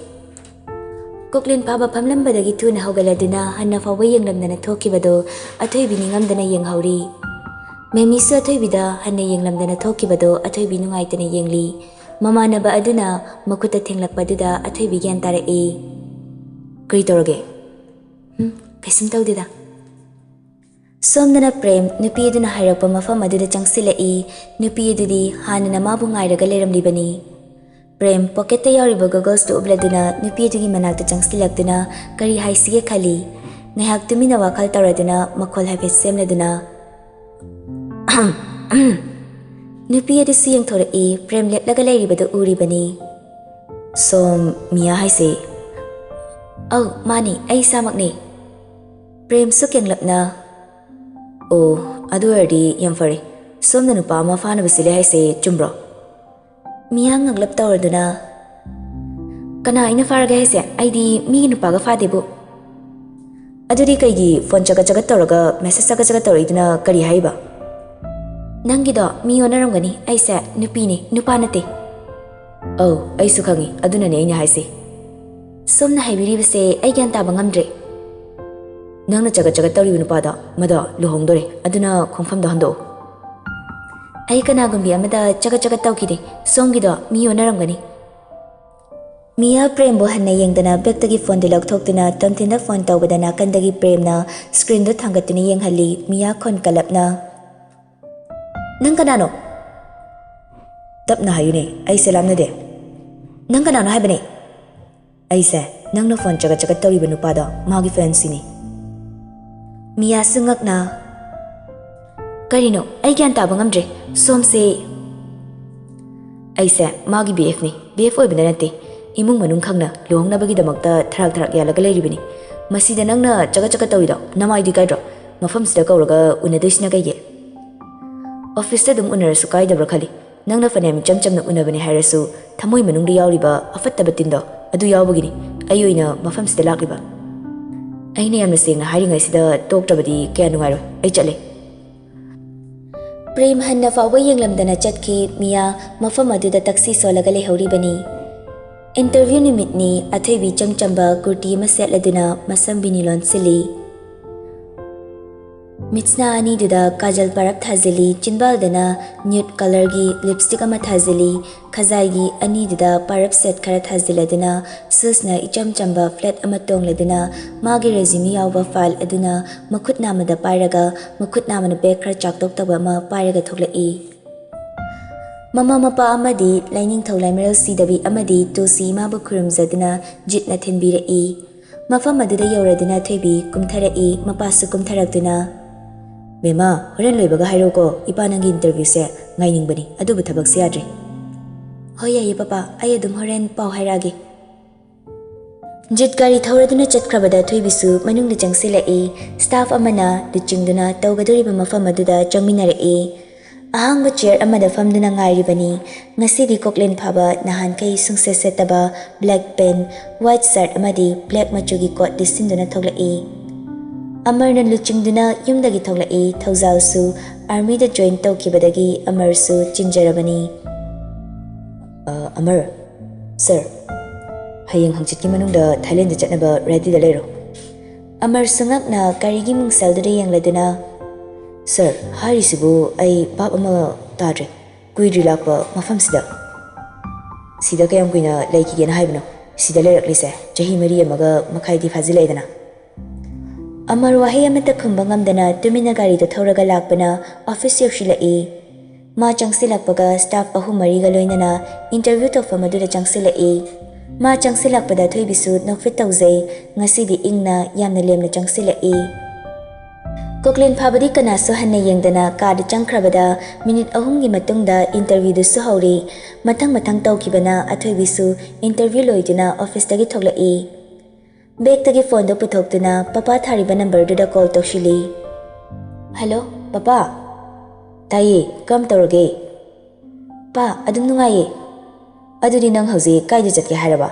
ꯀꯣꯛꯂꯦꯟ ꯐꯥꯕ ꯐꯝꯂꯝꯕꯗꯒꯤ ꯊꯨꯅ ꯍꯧꯒꯠꯂꯗꯨꯅ ꯍꯟꯅ ꯐꯥꯎꯕ ꯌꯦꯡꯂꯝꯗꯅ ꯊꯣꯛꯈꯤꯕꯗꯨ ꯑꯊꯣꯏꯕꯤ ꯅꯤꯡꯉꯝꯗꯅ ꯌꯦꯡꯍꯧꯔꯤ꯫ ꯃꯦꯃꯤꯁꯨ ꯑꯊꯣꯏꯕꯤꯗ ꯍꯟꯅ ꯌꯦꯡꯂꯝꯗꯅ ꯊꯣꯛꯈꯤꯕꯗꯨ ꯑꯊꯣꯏꯕꯤ ꯅꯨꯡꯉꯥꯏꯇꯅ ꯌꯦꯡꯂꯤ꯫ ꯃꯃꯥꯟꯅꯕ ꯑꯗꯨꯅ ꯃꯈꯨꯠꯇ ꯊꯦꯡꯂꯛꯄꯗꯨꯗ ꯑꯊꯣꯏꯕꯤ ꯒ꯭ꯌꯥꯟ ꯇꯥꯔꯛꯏ꯫ "ꯀꯔꯤ ꯇꯧꯔꯒꯦ?" "ꯎꯝ, ꯀꯩꯁꯨꯝ ꯇꯧꯗꯦꯗ꯫" ꯁꯣꯝꯗꯅ ꯄ꯭ꯔꯦꯝ ꯅꯨꯄꯤ ꯑꯗꯨꯅ ꯍꯥꯏꯔꯛꯄ ꯃꯐꯝ ꯑꯗꯨꯗ ꯆꯪꯁꯤꯜꯂꯛꯏ꯫ ꯅꯨꯄꯤ ꯑꯗꯨꯗꯤ ꯍꯥꯟꯅꯅ ꯃꯥꯕꯨ ꯉꯥꯏꯔꯒ ꯂꯩꯔꯝꯂꯤꯕꯅꯤ꯫ ꯄ꯭ꯔꯦꯝ ꯄꯣꯀꯦꯠꯇ ꯌꯥꯎꯔꯤꯕ ꯒꯒꯜꯁꯇꯨ ꯎꯞꯂꯗꯨꯅ ꯅꯨꯄꯤ ꯑꯗꯨꯒꯤ ꯃꯅꯥꯛꯇ ꯆꯪꯁꯤꯜꯂꯛꯇꯨꯅ ꯀꯔꯤ ꯍꯥꯏꯁꯤꯒꯦ ꯈꯜꯂꯤ꯫ ꯉꯥꯏꯍꯥꯛ ꯇꯨꯃꯤꯟꯅ ꯋꯥꯈꯜ ꯇꯧꯔꯗꯨꯅ ꯃꯈꯣꯜ ꯍꯥꯏꯐꯦꯠ ꯁꯦꯝꯂꯗꯨꯅ, ꯅꯨꯄꯤ ꯑꯗꯨꯁꯨ ꯌꯦꯡꯊꯣꯔꯛꯏ꯫ ꯄ꯭ꯔꯦꯝ ꯂꯦꯞꯂꯒ ꯂꯩꯔꯤꯕꯗꯨ ꯎꯔꯤꯕꯅꯤ꯫ "ꯁꯣꯝ ꯃꯤꯌꯥ ꯍꯥꯏꯁꯦ?" "ꯑꯧ, ꯃꯥꯅꯤ, ꯑꯩ ꯏꯁꯥꯃꯛꯅꯤ꯫" ꯄ꯭ꯔꯦꯝꯁꯨ ꯀꯦꯡꯂꯞꯅ, "ꯑꯣ, ꯑꯗꯨ ꯑꯣꯏꯔꯗꯤ ꯌꯥꯝ ꯐꯔꯦ꯫ ꯁꯣꯝꯅ ꯅꯨꯄꯥ ꯑꯃ ꯐꯥꯅꯕ ꯁꯤꯜꯂꯦ ꯍꯥꯏꯁꯦ ꯆꯨꯝꯕ꯭ꯔꯣ?" ꯃꯤꯌꯥ ꯉꯛꯂꯞ ꯇꯧꯔꯗꯨꯅ, "ꯀꯅꯥ ꯑꯩꯅ ꯐꯥꯔꯒꯦ ꯍꯥꯏꯁꯦ? ꯑꯩꯗꯤ ꯃꯤꯒꯤ ꯅꯨꯄꯥꯒ ꯐꯥꯗꯦꯕꯨ꯫" ꯑꯗꯨꯗꯤ ꯀꯩꯒꯤ ꯐꯣꯟ ꯆꯒꯠ ꯆꯒꯠ ꯇꯧꯔꯒ ꯃꯦꯁꯦꯖ ꯆꯒꯠ ꯆꯒꯠ ꯇꯧꯔꯛꯏꯗꯨꯅ ꯀꯔꯤ ꯍꯥꯏꯔꯤꯕ? ꯅꯪꯒꯤꯗꯣ ꯃꯤ ꯑꯣꯟꯅꯔꯝꯒꯅꯤ, ꯑꯩꯁꯦ ꯅꯨꯄꯤꯅꯦ, ꯅꯨꯄꯥ ꯅꯠꯇꯦ꯫ ꯑꯧ, ꯑꯩꯁꯨ ꯈꯪꯉꯤ, ꯑꯗꯨꯅꯅꯦ ꯑꯩꯅ ꯍꯥꯏꯁꯦ꯫ ꯁꯣꯝꯅ ꯍꯥꯏꯕꯤꯔꯤꯕꯁꯦ ꯑꯩ ꯒ꯭ꯌꯥꯟ ꯇꯥꯕ ꯉꯝꯗ꯭ꯔꯦ꯫ ꯅꯪꯅ ꯆꯒꯠ ꯆꯒꯠ ꯇꯧꯔꯤꯕ ꯅꯨꯄꯥꯗꯣ, ꯃꯗꯣ ꯂꯨꯍꯣꯡꯗꯣꯔꯦ, ꯑꯗꯨꯅ ꯈꯣꯡꯐꯝꯗꯣ ꯍꯟꯗꯣꯛꯎ꯫ ꯑꯩ ꯀꯅꯥꯒꯨꯝꯕꯤ ꯑꯃꯗ ꯆꯒꯠ ꯆꯒꯠ ꯇꯧꯈꯤꯗꯦ, ꯁꯣꯝꯒꯤꯗꯣ ꯃꯤ ꯑꯣꯟꯅꯔꯝꯒꯅꯤ꯫ ꯃꯤꯌꯥ ꯄ꯭ꯔꯦꯝꯕꯨ ꯍꯟꯅ ꯌꯦꯡꯗꯅ ꯕꯦꯛꯇꯒꯤ ꯐꯣꯟꯗꯨ ꯂꯧꯊꯣꯛꯇꯨꯅ ꯇꯣꯝꯊꯤꯟꯗ ꯐꯣꯟ ꯇꯧꯕꯗ ꯅꯥꯀꯟꯗꯒꯤ ꯄ꯭ꯔꯦꯝꯅ ꯁ꯭ꯀ꯭ꯔꯤꯟꯗꯨ ꯊꯥꯡꯒꯠꯇꯨꯅ ꯌꯦꯡꯍꯜꯂꯤ꯫ ꯃꯤꯌꯥ ꯈꯣꯟ ꯀꯜꯂꯞꯅ, "ꯅꯪ ꯀꯅꯥꯅꯣ?" "ꯇꯞꯅ ꯍꯥꯏꯌꯨꯅꯦ, ꯑꯩ ꯁꯦꯂꯥꯝꯅꯗꯦ꯫ ꯅꯪ ꯀꯅꯥꯅꯣ ꯍꯥꯏꯕꯅꯦ?" "ꯑꯩꯁꯦ ꯅꯪꯅ ꯐꯣꯟ ꯆꯒꯠ ꯆꯒꯠ ꯇꯧꯔꯤꯕ ꯅꯨꯄꯥꯗꯣ, ꯃꯥꯒꯤ ꯐꯦꯟꯁꯤꯅꯤ꯫" ꯃꯤꯌꯥꯁꯨ ꯉꯛꯅ, "ꯀꯔꯤꯅꯣ? ꯑꯩ ꯒ꯭ꯌꯥꯟ ꯇꯥꯕ ꯉꯝꯗ꯭ꯔꯦ꯫ ꯁꯣꯝꯁꯦ?" "ꯑꯩꯁꯦ ꯃꯥꯒꯤ ꯕꯤ ꯑꯦꯐꯅꯤ꯫ ꯕꯤ ꯑꯦꯐ ꯑꯣꯏꯕꯗ ꯅꯠꯇꯦ, ꯏꯃꯨꯡ ꯃꯅꯨꯡ ꯈꯪꯅ ꯂꯨꯍꯣꯡꯅꯕꯒꯤꯗꯃꯛꯇ ꯊꯔꯥꯛ ꯊꯔꯥꯛ ꯌꯥꯜꯂꯒ ꯂꯩꯔꯤꯕꯅꯤ꯫ ꯃꯁꯤꯗ ꯅꯪꯅ ꯆꯒꯠ ꯆꯒꯠ ꯇꯧꯔꯤꯗꯣ ꯅꯃꯥꯏꯗꯨ ꯏꯀꯥꯏꯗ꯭ꯔꯣ? ꯃꯐꯝꯁꯤꯗ ꯀꯧꯔꯒ ꯎꯅꯗꯣꯏꯁꯤꯅ ꯀꯩꯒꯤ? ꯑꯣꯐꯤꯁꯇ ꯑꯗꯨꯝ ꯎꯅꯔꯁꯨ ꯀꯥꯏꯗꯕ꯭ꯔꯥ ꯈꯜꯂꯤ꯫ ꯅꯪꯅ ꯐꯅꯌꯥꯝ ꯏꯆꯝ ꯆꯝꯅ ꯎꯅꯕꯅꯤ ꯍꯥꯏꯔꯁꯨ, ꯊꯃꯣꯏ ꯃꯅꯨꯡꯗ ꯌꯥꯎꯔꯤꯕ ꯑꯐꯠꯇꯕ ꯇꯤꯟꯗꯣ, ꯑꯗꯨ ꯌꯥꯎꯕꯒꯤꯅꯤ ꯑꯩ ꯑꯣꯏꯅ ꯃꯐꯝꯁꯤꯗ ꯂꯥꯛꯂꯤꯕ꯫ ꯑꯩꯅ ꯌꯥꯝꯅ ꯁꯦꯡꯅ ꯍꯥꯏꯔꯤꯉꯩꯁꯤꯗ ꯇꯣꯛꯇ꯭ꯔꯕꯗꯤ ꯀꯌꯥ ꯅꯨꯡꯉꯥꯏꯔꯣꯏ꯫ ꯑꯩ ꯆꯠꯂꯦ꯫" ꯄ꯭ꯔꯦꯝ ꯍꯟꯅ ꯐꯥꯎꯕ ꯌꯦꯡꯂꯝꯗꯅ ꯆꯠꯈꯤ꯫ ꯃꯤꯌꯥ ꯃꯐꯝ ꯑꯗꯨꯗ ꯇꯛꯁꯤ ꯁꯣꯜꯂꯒ ꯂꯩꯍꯧꯔꯤꯕꯅꯤ꯫ ꯏꯟꯇꯔꯚ꯭ꯌꯨ ꯅꯨꯃꯤꯠꯅꯤ꯫ ꯑꯊꯣꯏꯕꯤ ꯏꯆꯝ ꯆꯝꯕ ꯀꯨꯔꯇꯤ ꯑꯃ ꯁꯦꯠꯂꯗꯨꯅ ꯃꯁꯝ ꯕꯤꯅꯤ ꯂꯣꯟꯁꯤꯜꯂꯤ꯫ ꯃꯤꯠꯁꯅꯥ ꯑꯅꯤꯗꯨꯗ ꯀꯥꯖꯜ ꯄꯥꯔꯞ ꯊꯥꯖꯤꯜꯂꯤ꯫ ꯆꯤꯟꯕꯥꯜꯗꯅ ꯅ꯭ꯌꯨꯠ ꯀꯂꯔꯒꯤ ꯂꯤꯞꯁꯇꯤꯛ ꯑꯃ ꯊꯥꯖꯤꯜꯂꯤ꯫ ꯈꯖꯥꯏꯒꯤ ꯑꯅꯤꯗꯨꯗ ꯄꯥꯔꯞ ꯁꯦꯠ ꯈꯔ ꯊꯥꯖꯤꯜꯂꯗꯨꯅ ꯁꯨꯁꯅ ꯏꯆꯝ ꯆꯝꯕ ꯐ꯭ꯂꯦꯠ ꯑꯃ ꯇꯣꯡꯂꯗꯨꯅ ꯃꯥꯒꯤ ꯔꯦꯖ꯭ꯌꯨꯃꯤ ꯌꯥꯎꯕ ꯐꯥꯏꯜ ꯑꯗꯨꯅ ꯃꯈꯨꯠ ꯅꯥꯝꯃꯗ ꯄꯥꯏꯔꯒ, ꯃꯈꯨꯠ ꯅꯥꯝꯃꯅ ꯕꯦꯒ ꯈꯔ ꯆꯥꯛꯇꯣꯛ ꯇꯧꯕ ꯑꯃ ꯄꯥꯏꯔꯒ ꯊꯣꯛꯂꯛꯏ꯫ ꯃꯃꯥ ꯃꯄꯥ ꯑꯃꯗꯤ ꯂꯥꯏꯅꯤꯡꯊꯧ ꯂꯥꯏꯃꯔꯦꯜ ꯁꯤꯗꯕꯤ ꯑꯃꯗꯤ ꯇꯨꯜꯁꯤ ꯏꯃꯥꯕꯨ ꯈꯨꯔꯨꯝꯖꯗꯨꯅ ꯖꯤꯠꯅ ꯊꯤꯟꯕꯤꯔꯛꯏ꯫ ꯃꯐꯝ ꯑꯗꯨꯗ ꯌꯧꯔꯗꯨꯅ ꯊꯣꯏꯕꯤ ꯀꯨꯝꯊꯔꯛꯏ꯫ ꯃꯄꯥꯁꯨ ꯀꯨꯝꯊꯔꯛꯇꯨꯅ, "ꯕꯦꯝꯃ, ꯍꯣꯔꯦꯟ ꯂꯣꯏꯕꯒ ꯍꯥꯏꯔꯛꯎꯀꯣ, ꯏꯄꯥ ꯅꯪꯒꯤ ꯏꯟꯇꯔꯚ꯭ꯌꯨꯁꯦ ꯉꯥꯏꯅꯤꯡꯕꯅꯤ, ꯑꯗꯨꯕꯨ ꯊꯕꯛꯁꯦ ꯌꯥꯗ꯭ꯔꯦ꯫" "ꯍꯣꯏ, ꯌꯥꯏꯌꯦ ꯄꯄꯥ, ꯑꯩ ꯑꯗꯨꯝ ꯍꯣꯔꯦꯟ ꯄꯥꯎ ꯍꯥꯏꯔꯛꯑꯒꯦ꯫" ꯖꯤꯠ ꯒꯥꯔꯤ ꯊꯧꯔꯗꯨꯅ ꯆꯠꯈ꯭ꯔꯕꯗ ꯊꯣꯏꯕꯤꯁꯨ ꯃꯅꯨꯡꯗ ꯆꯪꯁꯤꯜꯂꯛꯏ꯫ ꯁ꯭ꯇꯥꯐ ꯑꯃꯅ ꯂꯨꯆꯤꯡꯗꯨꯅ ꯇꯧꯒꯗꯧꯔꯤꯕ ꯃꯐꯝ ꯑꯗꯨꯗ ꯆꯪꯃꯤꯟꯅꯔꯛꯏ꯫ ꯑꯍꯥꯡꯕ ꯆꯤꯌꯔ ꯑꯃꯗ ꯐꯝꯗꯨꯅ ꯉꯥꯏꯔꯤꯕꯅꯤ꯫ ꯉꯁꯤꯗꯤ ꯀꯣꯛꯂꯦꯟ ꯐꯥꯕ ꯅꯍꯥꯟꯈꯩ ꯁꯨꯡꯁꯦꯠ ꯁꯦꯠꯇꯕ ꯕ꯭ꯂꯦꯛ ꯄꯦꯟ, ꯋꯥꯏꯠ ꯁꯔꯠ ꯑꯃꯗꯤ ꯕ꯭ꯂꯦꯛ ꯃꯆꯨꯒꯤ ꯀꯣꯠ ꯂꯤꯠꯁꯤꯟꯗꯨꯅ ꯊꯣꯛꯂꯛꯏ꯫ ꯑꯃꯔꯅ ꯂꯨꯆꯤꯡꯗꯨꯅ ꯌꯨꯝꯗꯒꯤ ꯊꯣꯛꯂꯛꯏ꯫ ꯊꯧꯖꯥꯜꯁꯨ ꯑꯥꯔꯃꯤꯗ ꯖꯣꯏꯟ ꯇꯧꯈꯤꯕꯗꯒꯤ ꯑꯃꯔꯁꯨ ꯆꯤꯟꯖꯔꯕꯅꯤ꯫ "ꯑ, ꯑꯃꯔ, ꯁꯔ, ꯍꯌꯦꯡ ꯍꯪꯆꯤꯠꯀꯤ ꯃꯅꯨꯡꯗ ꯊꯥꯏꯂꯦꯟꯗ ꯆꯠꯅꯕ ꯔꯦꯗꯤꯗ ꯂꯩꯔꯣ꯫" ꯑꯃꯔꯁꯨ ꯉꯛꯅ ꯒꯥꯔꯤꯒꯤ ꯃꯤꯡꯁꯦꯜꯗꯨꯗ ꯌꯦꯡꯂꯗꯨꯅ, "ꯁꯔ, ꯍꯥꯏꯔꯤꯁꯤꯕꯨ ꯑꯩ ꯚꯥꯞ ꯑꯃ ꯇꯥꯗ꯭ꯔꯦ꯫ ꯀꯨꯏꯗ꯭ꯔꯤ ꯂꯥꯛꯄ ꯃꯐꯝꯁꯤꯗ꯫ ꯁꯤꯗ ꯀꯌꯥꯝ ꯀꯨꯏꯅ ꯂꯩꯈꯤꯒꯦꯅ ꯍꯥꯏꯕꯅꯣ? ꯁꯤꯗ ꯂꯩꯔꯛꯂꯤꯁꯦ ꯆꯍꯤ ꯃꯔꯤ ꯑꯃꯒ ꯃꯈꯥꯏꯗꯤ ꯐꯥꯖꯤꯜꯂꯛꯑꯦꯗꯅ꯫" ꯑꯃꯔ ꯋꯥꯍꯩ ꯑꯃꯠꯇ ꯈꯨꯝꯕ ꯉꯝꯗꯅ ꯇꯨꯃꯤꯟꯅ ꯒꯥꯔꯤꯗꯨ ꯊꯧꯔꯒ ꯂꯥꯛꯄꯅ ꯑꯣꯐꯤꯁ ꯌꯧꯁꯤꯜꯂꯛꯏ꯫ ꯃꯥ ꯆꯪꯁꯤꯜꯂꯛꯄꯒ ꯁ꯭ꯇꯥꯐ ꯑꯍꯨꯝ ꯃꯔꯤꯒ ꯂꯣꯏꯅꯅ ꯏꯟꯇꯔꯚ꯭ꯌꯨ ꯇꯧꯐꯝ ꯑꯗꯨꯗ ꯆꯪꯁꯤꯜꯂꯛꯏ꯫ ꯃꯥ ꯆꯪꯁꯤꯜꯂꯛꯄꯗ ꯑꯊꯣꯏꯕꯤꯁꯨ ꯅꯣꯛꯐꯦꯠ ꯇꯧꯖꯩ꯫ ꯉꯁꯤꯗꯤ ꯏꯪꯅ ꯌꯥꯝꯅ ꯂꯦꯝꯅ ꯆꯪꯁꯤꯜꯂꯛꯏ꯫ ꯀꯣꯛꯂꯦꯟ ꯐꯥꯕꯗꯤ ꯀꯅꯥꯁꯨ ꯍꯟꯅ ꯌꯦꯡꯗꯅ ꯀꯥꯗ ꯆꯪꯈ꯭ꯔꯕꯗ ꯃꯤꯅꯤꯠ ꯑꯍꯨꯝꯒꯤ ꯃꯇꯨꯡꯗ ꯏꯟꯇꯔꯚ꯭ꯌꯨꯗꯨꯁꯨ ꯍꯧꯔꯤ꯫ ꯃꯊꯪ ꯃꯊꯪ ꯇꯧꯈꯤꯕꯅ ꯑꯊꯣꯏꯕꯤꯁꯨ ꯏꯟꯇꯔꯚ꯭ꯌꯨ ꯂꯣꯏꯗꯨꯅ ꯑꯣꯐꯤꯁꯇꯒꯤ ꯊꯣꯛꯂꯛꯏ꯫ ꯕꯦꯒꯇꯒꯤ ꯐꯣꯟꯗꯨ ꯄꯨꯊꯣꯛꯇꯨꯅ ꯄꯄꯥ ꯊꯥꯔꯤꯕ ꯅꯝꯕꯔꯗꯨꯗ ꯀꯣꯜ ꯇꯧꯁꯤꯜꯂꯤ꯫ "ꯍꯜꯂꯣ, ꯄꯄꯥ꯫" "ꯇꯥꯏꯌꯦ, ꯀꯔꯝ ꯇꯧꯔꯒꯦ?" "ꯄꯥ, ꯑꯗꯨꯝ ꯅꯨꯡꯉꯥꯏꯌꯦ꯫" "ꯑꯗꯨꯗꯤ ꯅꯪ ꯍꯧꯖꯤꯛ ꯀꯥꯏꯗ ꯆꯠꯀꯦ ꯍꯥꯏꯔꯕ?"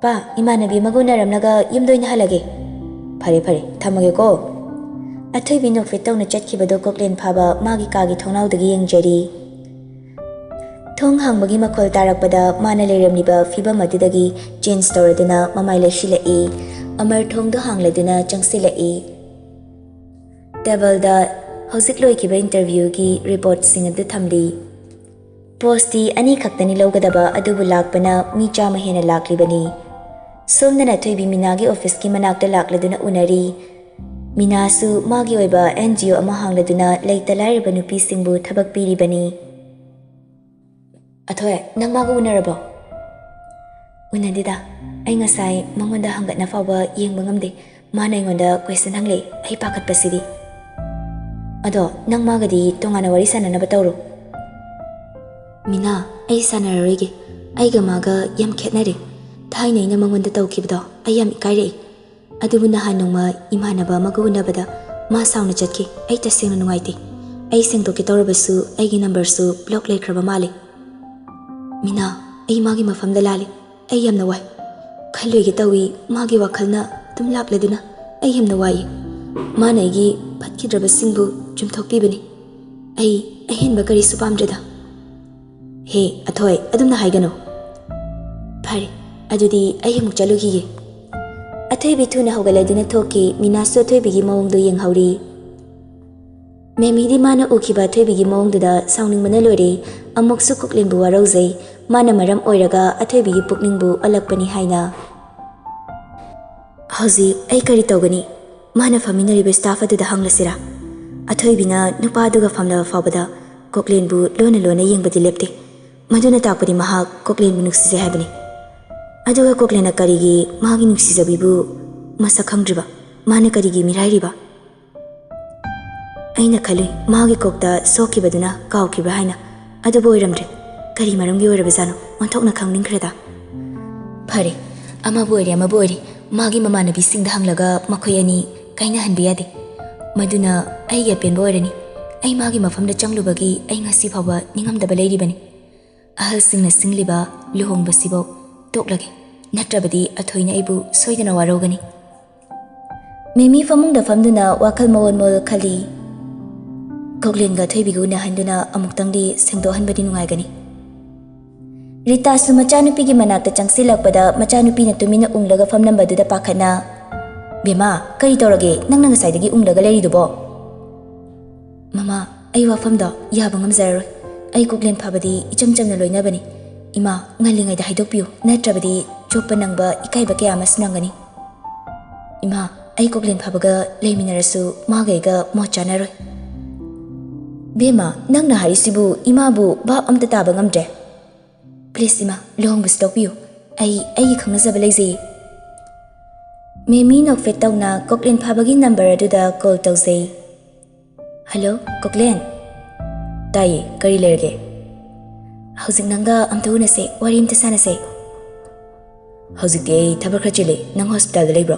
"ꯄꯥ, ꯏꯃꯥꯟꯅꯕꯤ ꯑꯃꯒ ꯎꯅꯔꯝꯂꯒ ꯌꯨꯝꯗ ꯑꯣꯏꯅ ꯍꯜꯂꯒꯦ꯫" "ꯐꯔꯦ, ꯐꯔꯦ, ꯊꯝꯃꯒꯦꯀꯣ꯫" ꯑꯊꯣꯏꯕꯤ ꯅꯣꯛꯐꯦꯠ ꯇꯧꯅ ꯆꯠꯈꯤꯕꯗꯣ ꯀꯣꯛꯂꯦꯟ ꯐꯥꯕ ꯃꯥꯒꯤ ꯀꯥꯒꯤ ꯊꯣꯡꯅꯥꯎꯗꯒꯤ ꯌꯦꯡꯖꯔꯤ꯫ ꯊꯣꯡ ꯍꯥꯡꯕꯒꯤ ꯃꯈꯣꯜ ꯇꯥꯔꯛꯄꯗ ꯃꯥꯅ ꯂꯩꯔꯝꯂꯤꯕ ꯐꯤꯕꯝ ꯑꯗꯨꯗꯒꯤ ꯆꯦꯟꯖ ꯇꯧꯔꯗꯨꯅ ꯃꯃꯥꯏ ꯂꯩꯁꯤꯜꯂꯛꯏ꯫ ꯑꯃꯔ ꯊꯣꯡꯗꯣ ꯍꯥꯡꯂꯗꯨꯅ ꯆꯪꯁꯤꯜꯂꯛꯏ꯫ ꯇꯦꯕꯜꯗ ꯍꯧꯖꯤꯛ ꯂꯣꯏꯈꯤꯕ ꯏꯟꯇꯔꯚ꯭ꯌꯨꯒꯤ ꯔꯤꯄꯣꯔꯠꯁꯤꯡ ꯑꯗꯨ ꯊꯝꯂꯤ꯫ ꯄꯣꯁꯇꯤ ꯑꯅꯤꯈꯛꯇꯅꯤ ꯂꯧꯒꯗꯕ, ꯑꯗꯨꯕꯨ ꯂꯥꯛꯄꯅ ꯃꯤ ꯆꯥꯝꯃ ꯍꯦꯟꯅ ꯂꯥꯛꯂꯤꯕꯅꯤ꯫ ꯁꯣꯝꯗꯅ ꯊꯣꯏꯕꯤ ꯃꯤꯅꯥꯒꯤ ꯑꯣꯐꯤꯁꯀꯤ ꯃꯅꯥꯛꯇ ꯂꯥꯛꯂꯗꯨꯅ ꯎꯅꯔꯤ꯫ ꯃꯤꯅꯥꯁꯨ ꯃꯥꯒꯤ ꯑꯣꯏꯕ ꯑꯦꯟ ꯖꯤ ꯑꯣ ꯑꯃ ꯍꯥꯡꯂꯗꯨꯅ ꯂꯩꯇ ꯂꯥꯏꯔꯕ ꯅꯨꯄꯤꯁꯤꯡꯕꯨ ꯊꯕꯛ ꯄꯤꯔꯤꯕꯅꯤ꯫ "ꯑꯊꯣꯏ, ꯅꯪ ꯃꯥꯒ ꯎꯅꯔꯕꯣ?" "ꯎꯅꯗꯦꯗ꯫ ꯑꯩ ꯉꯁꯥꯏ ꯃꯉꯣꯟꯗ ꯍꯪꯒꯠꯅ ꯐꯥꯎꯕ ꯌꯦꯡꯕ ꯉꯝꯗꯦ꯫ ꯃꯥꯅ ꯑꯩꯉꯣꯟꯗ ꯀꯣꯏꯁꯟ ꯍꯪꯂꯛꯏ꯫ ꯑꯩ ꯄꯥꯈꯠꯄꯁꯤꯗꯤ꯫" "ꯑꯗꯣ ꯅꯪ ꯃꯥꯒꯗꯤ ꯇꯣꯉꯥꯟꯅ ꯋꯥꯔꯤ ꯁꯥꯟꯅꯅꯕ ꯇꯧꯔꯣ꯫" "ꯃꯤꯅꯥ, ꯑꯩ ꯁꯥꯟꯅꯔꯔꯣꯏꯒꯦ꯫ ꯑꯩꯒ ꯃꯥꯒ ꯌꯥꯝ ꯈꯦꯠꯅꯔꯦ꯫ ꯊꯥꯏꯅ ꯑꯩꯅ ꯃꯉꯣꯟꯗ ꯇꯧꯈꯤꯕꯗꯣ ꯑꯩ ꯌꯥꯝ ꯏꯀꯥꯏꯔꯛꯏ꯫ ꯑꯗꯨꯕꯨ ꯅꯍꯥꯟ ꯅꯣꯡꯃ ꯏꯃꯥꯟꯅꯕ ꯑꯃꯒ ꯎꯅꯕꯗ ꯃꯥ ꯁꯥꯎꯅ ꯆꯠꯈꯤ꯫ ꯑꯩ ꯇꯁꯦꯡꯅ ꯅꯨꯡꯉꯥꯏꯇꯦ꯫ ꯑꯩ ꯁꯦꯡꯗꯣꯛꯀꯦ ꯇꯧꯔꯕꯁꯨ ꯑꯩꯒꯤ ꯅꯝꯕꯔꯁꯨ ꯕ꯭ꯂꯣꯛ ꯂꯩꯈ꯭ꯔꯕ ꯃꯥꯜꯂꯦ꯫ ꯃꯤꯅꯥ, ꯑꯩ ꯃꯥꯒꯤ ꯃꯐꯝꯗ ꯂꯥꯜꯂꯤ꯫ ꯑꯩ ꯌꯥꯝꯅ ꯋꯥꯏ꯫ ꯈꯜꯂꯣꯏꯒꯦ ꯇꯧꯏ, ꯃꯥꯒꯤ ꯋꯥꯈꯜꯅ ꯑꯗꯨꯝ ꯂꯥꯛꯂꯗꯨꯅ꯫ ꯑꯩ ꯌꯥꯝꯅ ꯋꯥꯏꯌꯦ꯫ ꯃꯥꯅ ꯑꯩꯒꯤ ꯐꯠꯈꯤꯗ꯭ꯔꯕꯁꯤꯡꯕꯨ ꯆꯨꯝꯊꯣꯛꯄꯤꯕꯅꯤ꯫ ꯑꯩ ꯑꯍꯦꯟꯕ ꯀꯔꯤꯁꯨ ꯄꯥꯝꯗ꯭ꯔꯦꯗ꯫ ꯍꯦ ꯑꯊꯣꯏ, ꯑꯗꯨꯝꯅ ꯍꯥꯏꯒꯅꯨ꯫ ꯐꯔꯦ, ꯑꯗꯨꯗꯤ ꯑꯩ ꯑꯃꯨꯛ ꯆꯠꯂꯨꯈꯤꯒꯦ꯫ ꯑꯊꯣꯏꯕꯤ ꯊꯨꯅ ꯍꯧꯒꯠꯂꯗꯨꯅ ꯊꯣꯛꯈꯤ꯫ ꯃꯤꯅꯥꯁꯨ ꯑꯊꯣꯏꯕꯤꯒꯤ ꯃꯑꯣꯡꯗꯨ ꯌꯦꯡꯍꯧꯔꯤ꯫ ꯃꯦꯃꯤꯗꯤ ꯃꯥꯅ ꯎꯈꯤꯕ ꯑꯊꯣꯏꯕꯤꯒꯤ ꯃꯑꯣꯡꯗꯨꯗ ꯁꯥꯎꯅꯤꯡꯕꯅ ꯂꯣꯏꯔꯦ꯫ ꯑꯃꯨꯛꯁꯨ ꯀꯣꯛꯂꯦꯟꯕꯨ ꯋꯥꯔꯧꯖꯩ꯫ ꯃꯥꯅ ꯃꯔꯝ ꯑꯣꯏꯔꯒ ꯑꯊꯣꯏꯕꯤꯒꯤ ꯄꯨꯛꯅꯤꯡꯕꯨ ꯑꯣꯜꯂꯛꯄꯅꯤ ꯍꯥꯏꯅ꯫ ꯍꯧꯖꯤꯛ ꯑꯩ ꯀꯔꯤ ꯇꯧꯒꯅꯤ? ꯃꯥꯅ ꯐꯝꯃꯤꯟꯅꯔꯤꯕ staff ꯑꯗꯨꯗ ꯍꯪꯂꯁꯤꯔꯥ? ꯑꯊꯣꯏꯕꯤꯅ ꯅꯨꯄꯥ ꯑꯗꯨꯒ ꯐꯝꯂꯕ ꯐꯥꯎꯕꯗ ꯀꯣꯛꯂꯦꯟꯕꯨ ꯂꯣꯟꯅ ꯂꯣꯟꯅ ꯌꯦꯡꯕꯗꯤ ꯂꯦꯞꯇꯦ꯫ ꯃꯗꯨꯅ ꯇꯥꯛꯄꯗꯤ ꯃꯍꯥꯛ ꯀꯣꯛꯂꯦꯟꯕꯨ ꯅꯨꯡꯁꯤꯖꯩ ꯍꯥꯏꯕꯅꯤ꯫ ꯑꯗꯨꯒ ꯀꯣꯛꯂꯦꯟꯅ ꯀꯔꯤꯒꯤ ꯃꯥꯒꯤ ꯅꯨꯡꯁꯤꯖꯕꯤꯕꯨ ꯃꯁꯛ ꯈꯪꯗ꯭ꯔꯤꯕ? ꯃꯥꯅ ꯀꯔꯤꯒꯤ ꯃꯤꯔꯥꯏꯔꯤꯕ? ꯑꯩꯅ ꯈꯜꯂꯨꯏ, ꯃꯥꯒꯤ ꯀꯣꯛꯇ ꯁꯣꯛꯈꯤꯕꯗꯨꯅ ꯀꯥꯎꯈꯤꯕ꯭ꯔꯥ ꯍꯥꯏꯅ꯫ ꯑꯗꯨꯕꯨ ꯑꯣꯏꯔꯝꯗ꯭ꯔꯦ꯫ ꯀꯔꯤ ꯃꯔꯝꯒꯤ ꯑꯣꯏꯔꯕꯖꯥꯠꯅꯣ? ꯑꯣꯟꯊꯣꯛꯅ ꯈꯪꯅꯤꯡꯈ꯭ꯔꯦꯗ꯫ ꯐꯔꯦ, ꯑꯃꯕꯨ ꯑꯣꯏꯔꯦ ꯑꯃꯕꯨ ꯑꯣꯏꯔꯦ, ꯃꯥꯒꯤ ꯃꯃꯥꯟꯅꯕꯤꯁꯤꯡꯗ ꯍꯪꯂꯒ ꯃꯈꯣꯏ ꯑꯅꯤ ꯀꯥꯏꯅꯍꯟꯕ ꯌꯥꯗꯦ꯫ ꯃꯗꯨꯅ ꯑꯩꯒꯤ ꯑꯄꯦꯟꯕ ꯑꯣꯏꯔꯅꯤ꯫ ꯑꯩ ꯃꯥꯒꯤ ꯃꯐꯝꯗ ꯆꯪꯂꯨꯕꯒꯤ ꯑꯩ ꯉꯁꯤ ꯐꯥꯎꯕ ꯅꯤꯡꯉꯝꯗꯕ ꯂꯩꯔꯤꯕꯅꯤ꯫ ꯑꯍꯜꯁꯤꯡꯅ ꯁꯤꯡꯂꯤꯕ ꯂꯨꯍꯣꯡꯕꯁꯤꯕꯨ ꯇꯣꯛꯂꯒꯦ, ꯅꯠꯇ꯭ꯔꯕꯗꯤ ꯑꯊꯣꯏꯅ ꯑꯩꯕꯨ ꯁꯣꯏꯗꯅ ꯋꯥꯔꯧꯒꯅꯤ꯫ ꯃꯦꯃꯤ ꯐꯃꯨꯡꯗ ꯐꯝꯗꯨꯅ ꯋꯥꯈꯜ ꯃꯑꯣꯟ ꯃꯑꯣꯟ ꯈꯜꯂꯤ꯫ ꯀꯣꯛꯂꯦꯟꯒ ꯑꯊꯣꯏꯕꯤꯒ ꯎꯅꯍꯟꯗꯨꯅ ꯑꯃꯨꯛꯇꯪꯗꯤ ꯁꯦꯡꯗꯣꯛꯍꯟꯕꯗꯤ ꯅꯨꯡꯉꯥꯏꯒꯅꯤ꯫ ꯔꯤꯇꯥꯁꯨ ꯃꯆꯥꯅꯨꯄꯤꯒꯤ ꯃꯅꯥꯛꯇ ꯆꯪꯁꯤꯜꯂꯛꯄꯗ ꯃꯆꯥꯅꯨꯄꯤꯅ ꯇꯨꯃꯤꯟꯅ ꯎꯪꯂꯒ ꯐꯝꯂꯝꯕꯗꯨꯗ ꯄꯥꯈꯠꯅ, "ꯕꯦꯝꯃꯥ, ꯀꯔꯤ ꯇꯧꯔꯒꯦ? ꯅꯪꯅ ꯉꯁꯥꯏꯗꯒꯤ ꯎꯪꯂꯒ ꯂꯩꯔꯤꯗꯨꯕꯣ?" "ꯃꯃꯥ, ꯑꯩ ꯋꯥꯐꯝꯗꯣ ꯌꯥꯕ ꯉꯝꯖꯔꯔꯣꯏ꯫ ꯑꯩ ꯀꯣꯛꯂꯦꯟ ꯐꯕꯗꯤ ꯏꯆꯝ ꯆꯝꯅ ꯂꯣꯏꯅꯕꯅꯤ꯫ ꯏꯃꯥ, ꯉꯜꯂꯤꯉꯩꯗ ꯍꯥꯏꯗꯣꯛꯄꯤꯌꯨ, ꯅꯠꯇ꯭ꯔꯕꯗꯤ ꯆꯣꯞꯄ ꯅꯪꯕ ꯏꯀꯥꯏꯕ ꯀꯌꯥ ꯑꯃꯁꯨ ꯅꯪꯒꯅꯤ꯫ ꯏꯃꯥ, ꯑꯩ ꯀꯣꯛꯂꯦꯟ ꯐꯕꯒ ꯂꯩꯃꯤꯟꯅꯔꯁꯨ ꯃꯥꯒ ꯑꯩꯒ ꯃꯣꯠ ꯆꯥꯅꯔꯣꯏ꯫" "ꯕꯦꯝꯃ, ꯅꯪꯅ ꯍꯥꯏꯔꯤꯁꯤꯕꯨ ꯏꯃꯥꯕꯨ ꯚꯥꯞ ꯑꯝꯇ ꯇꯥꯕ ꯉꯝꯗ꯭ꯔꯦ꯫ Please ꯏꯃꯥ, ꯂꯨꯍꯣꯡꯕꯁꯤ ꯇꯣꯛꯄꯤꯌꯨ꯫ ꯑꯩ ꯑꯩꯒꯤ ꯈꯪꯅꯖꯕ ꯂꯩꯖꯩꯌꯦ꯫" ꯃꯦꯃꯤ ꯅꯣꯛꯐꯦꯠ ꯇꯧꯅ ꯀꯣꯛꯂꯦꯟ ꯐꯥꯕꯒꯤ ꯅꯝꯕꯔ ꯑꯗꯨꯗ ꯀꯣꯜ ꯇꯧꯖꯩ꯫ "ꯍꯜꯂꯣ, ꯀꯣꯛꯂꯦꯟ?" "ꯇꯥꯏꯌꯦ, ꯀꯔꯤ ꯂꯩꯔꯒꯦ?" "ꯍꯧꯖꯤꯛ ꯅꯪꯒ ꯑꯝꯇ ꯎꯅꯁꯦ, ꯋꯥꯔꯤ ꯑꯝꯇ ꯁꯥꯟꯅꯁꯦ꯫" "ꯍꯧꯖꯤꯛꯇꯤ ꯑꯩ ꯊꯕꯛ ꯈꯔ ꯆꯤꯜꯂꯤ꯫ ꯅꯪ ꯍꯣꯁꯄꯤꯇꯥꯜꯗ ꯂꯩꯕ꯭ꯔꯣ?"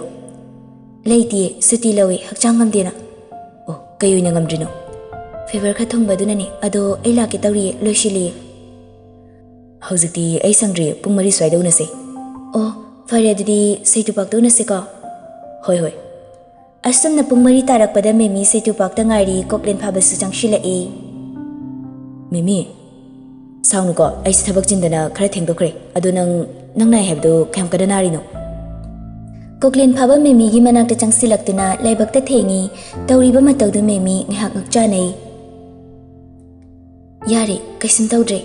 "ꯂꯩꯇꯤꯌꯦ, ꯁꯨꯇꯤ ꯂꯧꯏ, ꯍꯛꯆꯥꯡ ꯉꯝꯗꯦꯅ꯫" "ꯑꯣ, ꯀꯩ ꯑꯣꯏꯅ ꯉꯝꯗ꯭ꯔꯤꯅꯣ?" "ꯐꯤꯚꯔ ꯈꯔ ꯊꯨꯡꯕ ꯑꯗꯨꯅꯅꯦ꯫ ꯑꯗꯣ ꯑꯩ ꯂꯥꯛꯀꯦ ꯇꯧꯔꯤꯌꯦ, ꯂꯣꯏꯁꯤꯜꯂꯤꯌꯦ꯫" "ꯍꯧꯖꯤꯛꯇꯤ ꯑꯩ ꯁꯪꯗ꯭ꯔꯤ, ꯄꯨꯡ ꯃꯔꯤ ꯁ꯭ꯋꯥꯏꯗ ꯎꯅꯁꯦ꯫" "ꯑꯣ, ꯐꯔꯦ, ꯑꯗꯨꯗꯤ ꯁꯩꯇꯨꯄꯥꯛꯇ ꯎꯅꯁꯦꯀꯣ꯫" "ꯍꯣꯏ, ꯍꯣꯏ꯫" ꯑꯁꯨꯝꯅ ꯄꯨꯡ ꯃꯔꯤ ꯇꯥꯔꯛꯄꯗ ꯃꯦꯃꯤ ꯁꯦꯇꯨ ꯄꯥꯛꯇ ꯉꯥꯏꯔꯤ ꯀꯣꯛꯂꯦꯟ ꯐꯥꯕꯁꯨ ꯆꯪꯁꯤꯜꯂꯛꯏ꯫ ꯃꯦꯃꯤ, ꯁꯥꯎꯅꯨꯀꯣ, ꯑꯩꯁꯦ ꯊꯕꯛ ꯆꯤꯟꯗꯅ ꯈꯔ ꯊꯦꯡꯗꯣꯛꯈ꯭ꯔꯦ꯫ ꯑꯗꯣ ꯅꯪ, ꯅꯪ ꯅꯥꯏ ꯍꯥꯏꯕꯗꯨ ꯀꯌꯥꯝ ꯀꯟꯅ ꯅꯥꯔꯤꯅꯣ? ꯀꯣꯛꯂꯦꯟ ꯐꯥꯕ ꯃꯦꯃꯤꯒꯤ ꯃꯅꯥꯛꯇ ꯆꯪꯁꯤꯜꯂꯛꯇꯨꯅ ꯂꯥꯏꯕꯛꯇ ꯊꯦꯡꯉꯤ꯫ ꯇꯧꯔꯤꯕ ꯃꯇꯧꯗꯨ ꯃꯦꯃꯤ ꯉꯥꯏꯍꯥꯛ ꯉꯛꯆꯥꯅꯩ꯫ "ꯌꯥꯔꯦ, ꯀꯩꯁꯨꯝ ꯇꯧꯗ꯭ꯔꯦ꯫"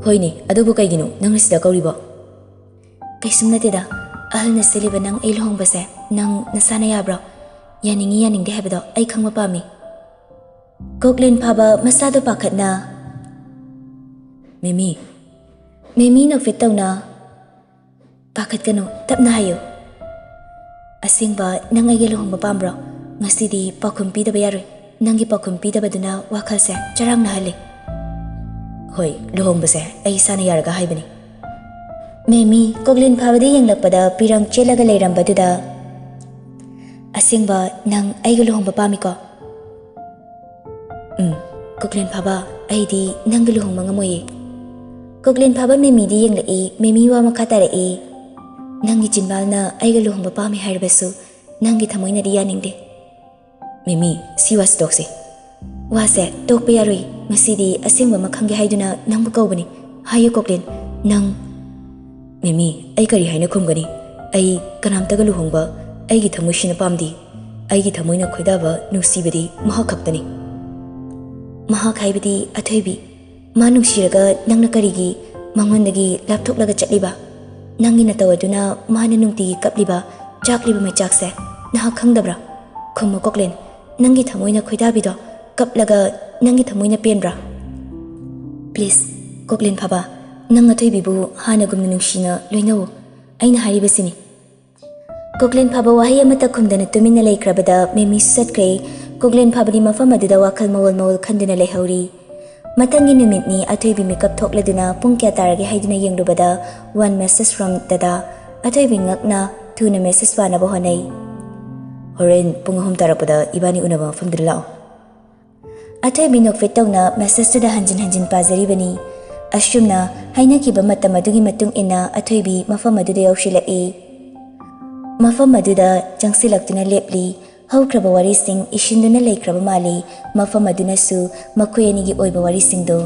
"ꯍꯣꯏꯅꯦ, ꯑꯗꯨꯕꯨ ꯀꯩꯒꯤꯅꯣ ꯅꯪꯅ ꯁꯤꯗ ꯀꯧꯔꯤꯕꯣ?" "ꯀꯩꯁꯨꯝ ꯅꯠꯇꯦꯗ, ꯑꯍꯜꯅ ꯁꯤꯜꯂꯤꯕ ꯅꯪ ꯑꯩ ꯂꯨꯍꯣꯡꯕꯁꯦ ꯅꯪ ꯅꯁꯥꯅ ꯌꯥꯕ꯭ꯔꯣ? ꯌꯥꯅꯤꯡꯉꯤ ꯌꯥꯅꯤꯡꯗꯦ ꯍꯥꯏꯕꯗꯣ ꯑꯩ ꯈꯪꯕ ꯄꯥꯝꯃꯤ꯫" ꯀꯣꯛꯂꯦꯟ ꯐꯥꯕ ꯃꯁꯥꯗꯣ ꯄꯥꯈꯠꯅ, "ꯃꯦꯃꯤ꯫" ꯃꯦꯃꯤ ꯅꯣꯛꯐꯦꯠ ꯇꯧꯅ, "ꯄꯥꯈꯠꯀꯅꯨ, ꯇꯞꯅ ꯍꯥꯏꯌꯨ꯫ ꯑꯁꯦꯡꯕ ꯅꯪ ꯑꯩꯒ ꯂꯨꯍꯣꯡꯕ ꯄꯥꯝꯕ꯭ꯔꯣ? ꯉꯁꯤꯗꯤ ꯄꯥꯎꯈꯨꯝ ꯄꯤꯗꯕ ꯌꯥꯔꯣꯏ꯫ ꯅꯪꯒꯤ ꯄꯥꯎꯈꯨꯝ ꯄꯤꯗꯕꯗꯨꯅ ꯋꯥꯈꯜꯁꯦ ꯆꯔꯥꯡꯅꯍꯜꯂꯤ꯫" "ꯍꯣꯏ, ꯂꯨꯍꯣꯡꯕꯁꯦ ꯑꯩ ꯏꯁꯥꯅ ꯌꯥꯔꯒ ꯍꯥꯏꯕꯅꯤ꯫" ꯃꯦꯃꯤ ꯀꯣꯛꯂꯦꯟ ꯐꯥꯕꯗ ꯌꯦꯡꯂꯛꯄꯗ ꯄꯤꯔꯪ ꯆꯦꯜꯂꯒ ꯂꯩꯔꯝꯕꯗꯨꯗ, "ꯑꯁꯦꯡꯕ ꯅꯪ ꯑꯩꯒ ꯂꯨꯍꯣꯡꯕ ꯄꯥꯝꯃꯤꯀꯣ?" "ꯎꯝ, ꯀꯣꯛꯂꯦꯟ ꯐꯥꯕ, ꯑꯩꯗꯤ ꯅꯪꯒ ꯂꯨꯍꯣꯡꯕ ꯉꯝꯃꯣꯏꯌꯦ꯫" ꯀꯣꯛꯂꯦꯟ ꯐꯥꯕ ꯃꯦꯃꯤꯗꯤ ꯌꯦꯡꯂꯛꯏ, ꯃꯦꯃꯤ ꯋꯥ ꯃꯈꯥ ꯇꯥꯔꯛꯏ, "ꯅꯪꯒꯤ ꯆꯤꯟꯕꯥꯜꯅ ꯑꯩꯒ ꯂꯨꯍꯣꯡꯕ ꯄꯥꯝꯃꯤ ꯍꯥꯏꯔꯕꯁꯨ ꯅꯪꯒꯤ ꯊꯃꯣꯏꯅꯗꯤ ꯌꯥꯅꯤꯡꯗꯦ꯫" "ꯃꯦꯃꯤ, ꯁꯤ ꯋꯥꯁꯤ ꯇꯣꯛꯁꯤ꯫" "ꯋꯥꯁꯦ ꯇꯣꯛꯄ ꯌꯥꯔꯣꯏ꯫ ꯉꯁꯤꯗꯤ ꯑꯁꯦꯡꯕ ꯑꯃ ꯈꯪꯒꯦ ꯍꯥꯏꯗꯨꯅ ꯅꯪꯕꯨ ꯀꯧꯕꯅꯤ꯫ ꯍꯥꯏꯌꯨ ꯀꯣꯛꯂꯦꯟ, ꯅꯪ..." "ꯃꯦꯃꯤ, ꯑꯩ ꯀꯔꯤ ꯍꯥꯏꯅ ꯈꯨꯝꯒꯅꯤ? ꯑꯩ ꯀꯅꯥꯝꯇꯒ ꯂꯨꯍꯣꯡꯕ ꯑꯩꯒꯤ ꯊꯃꯣꯏꯁꯤꯅ ꯄꯥꯝꯗꯦ꯫ ꯑꯩꯒꯤ ꯊꯃꯣꯏꯅ ꯈꯣꯏꯗꯥꯕ ꯅꯨꯡꯁꯤꯕꯗꯤ ꯃꯍꯥꯛ ꯈꯛꯇꯅꯤ꯫" "ꯃꯍꯥꯛ ꯍꯥꯏꯕꯗꯤ ꯑꯊꯣꯏꯕꯤ? ꯃꯥ ꯅꯨꯡꯁꯤꯔꯒ ꯅꯪꯅ ꯀꯔꯤꯒꯤ ꯃꯉꯣꯟꯗꯒꯤ ꯂꯥꯞꯊꯣꯛꯂꯒ ꯆꯠꯂꯤꯕ? ꯅꯪꯒꯤ ꯅꯇꯧ ꯑꯗꯨꯅ ꯃꯥꯅ ꯅꯨꯡꯇꯤꯒꯤ ꯀꯞꯂꯤꯕ, ꯆꯥꯛꯂꯤꯕ ꯃꯩꯆꯥꯛꯁꯦ ꯅꯍꯥꯛ ꯈꯪꯗꯕ꯭ꯔꯥ? ꯈꯨꯝꯃꯨ ꯀꯣꯛꯂꯦꯟ, ꯅꯪꯒꯤ ꯊꯃꯣꯏꯅ ꯈꯣꯏꯗꯥꯕꯤꯗꯣ, ꯀꯞꯂꯒ ꯅꯪꯒꯤ ꯊꯃꯣꯏꯅ ꯄꯦꯟꯕ꯭ꯔꯥ? Please, ꯀꯣꯛꯂꯦꯟ ꯐꯥꯕ, ꯅꯪ ꯑꯊꯣꯏꯕꯤꯕꯨ ꯍꯥꯟꯅꯒꯨꯝꯅ ꯅꯨꯡꯁꯤꯅ ꯂꯣꯏꯅꯧ꯫ ꯑꯩꯅ ꯍꯥꯏꯔꯤꯕꯁꯤꯅꯤ꯫" ꯀꯣꯛꯂꯦꯟ ꯐꯥꯕ ꯋꯥꯍꯩ ꯑꯃꯠꯇ ꯈꯨꯝꯗꯅ ꯇꯨꯃꯤꯟꯅ ꯂꯩꯈ꯭ꯔꯕꯗ ꯃꯦꯃꯤꯁꯨ ꯆꯠꯈ꯭ꯔꯦ꯫ ꯀꯣꯛꯂꯦꯟ ꯐꯥꯕꯗꯤ ꯃꯐꯝ ꯑꯗꯨꯗ ꯋꯥꯈꯜ ꯃꯑꯣꯜ ꯃꯑꯣꯜ ꯈꯟꯗꯨꯅ ꯂꯩꯍꯧꯔꯤ꯫ ꯃꯊꯪꯒꯤ ꯅꯨꯃꯤꯠꯅꯤ꯫ ꯑꯊꯣꯏꯕꯤ ꯃꯤꯀꯞ ꯊꯣꯛꯂꯗꯨꯅ ꯄꯨꯡ ꯀꯌꯥ ꯇꯥꯔꯒꯦ ꯍꯥꯏꯗꯨꯅ ꯌꯦꯡꯂꯨꯕꯗ, "One message from Dada꯫" ꯑꯊꯣꯏꯕꯤ ꯉꯛꯅ ꯊꯨꯅ message ꯄꯥꯅꯕ ꯍꯣꯠꯅꯩ꯫ "ꯍꯣꯔꯦꯟ ꯄꯨꯡ ꯑꯍꯨꯝ ꯇꯥꯔꯛꯄꯗ ꯏꯕꯥꯅꯤ ꯎꯅꯕ ꯃꯐꯝꯗꯨꯗ ꯂꯥꯛꯑꯣ꯫" ꯑꯊꯣꯏꯕꯤ ꯅꯣꯛꯐꯦꯠ ꯇꯧꯅ message ꯇꯨꯗ ꯍꯟꯖꯤꯟ ꯍꯟꯖꯤꯟ ꯄꯥꯖꯔꯤꯕꯅꯤ꯫ ꯑꯁꯨꯝꯅ ꯍꯥꯏꯅꯈꯤꯕ ꯃꯇꯝ ꯑꯗꯨꯒꯤ ꯃꯇꯨꯡ ꯏꯟꯅ ꯑꯊꯣꯏꯕꯤ ꯃꯐꯝ ꯑꯗꯨꯗ ꯌꯧꯁꯤꯜꯂꯛꯏ꯫ ꯃꯐꯝ ꯑꯗꯨꯗ ꯆꯪꯁꯤꯜꯂꯛꯇꯨꯅ ꯂꯦꯞꯂꯤ꯫ ꯍꯧꯈ꯭ꯔꯕ ꯋꯥꯔꯤꯁꯤꯡ ꯏꯁꯤꯟꯗꯨꯅ ꯂꯩꯈ꯭ꯔꯕ ꯃꯥꯜꯂꯤ꯫ ꯃꯐꯝ ꯑꯗꯨꯅꯁꯨ ꯃꯈꯣꯏ ꯑꯅꯤꯒꯤ ꯑꯣꯏꯕ ꯋꯥꯔꯤꯁꯤꯡꯗꯨ꯫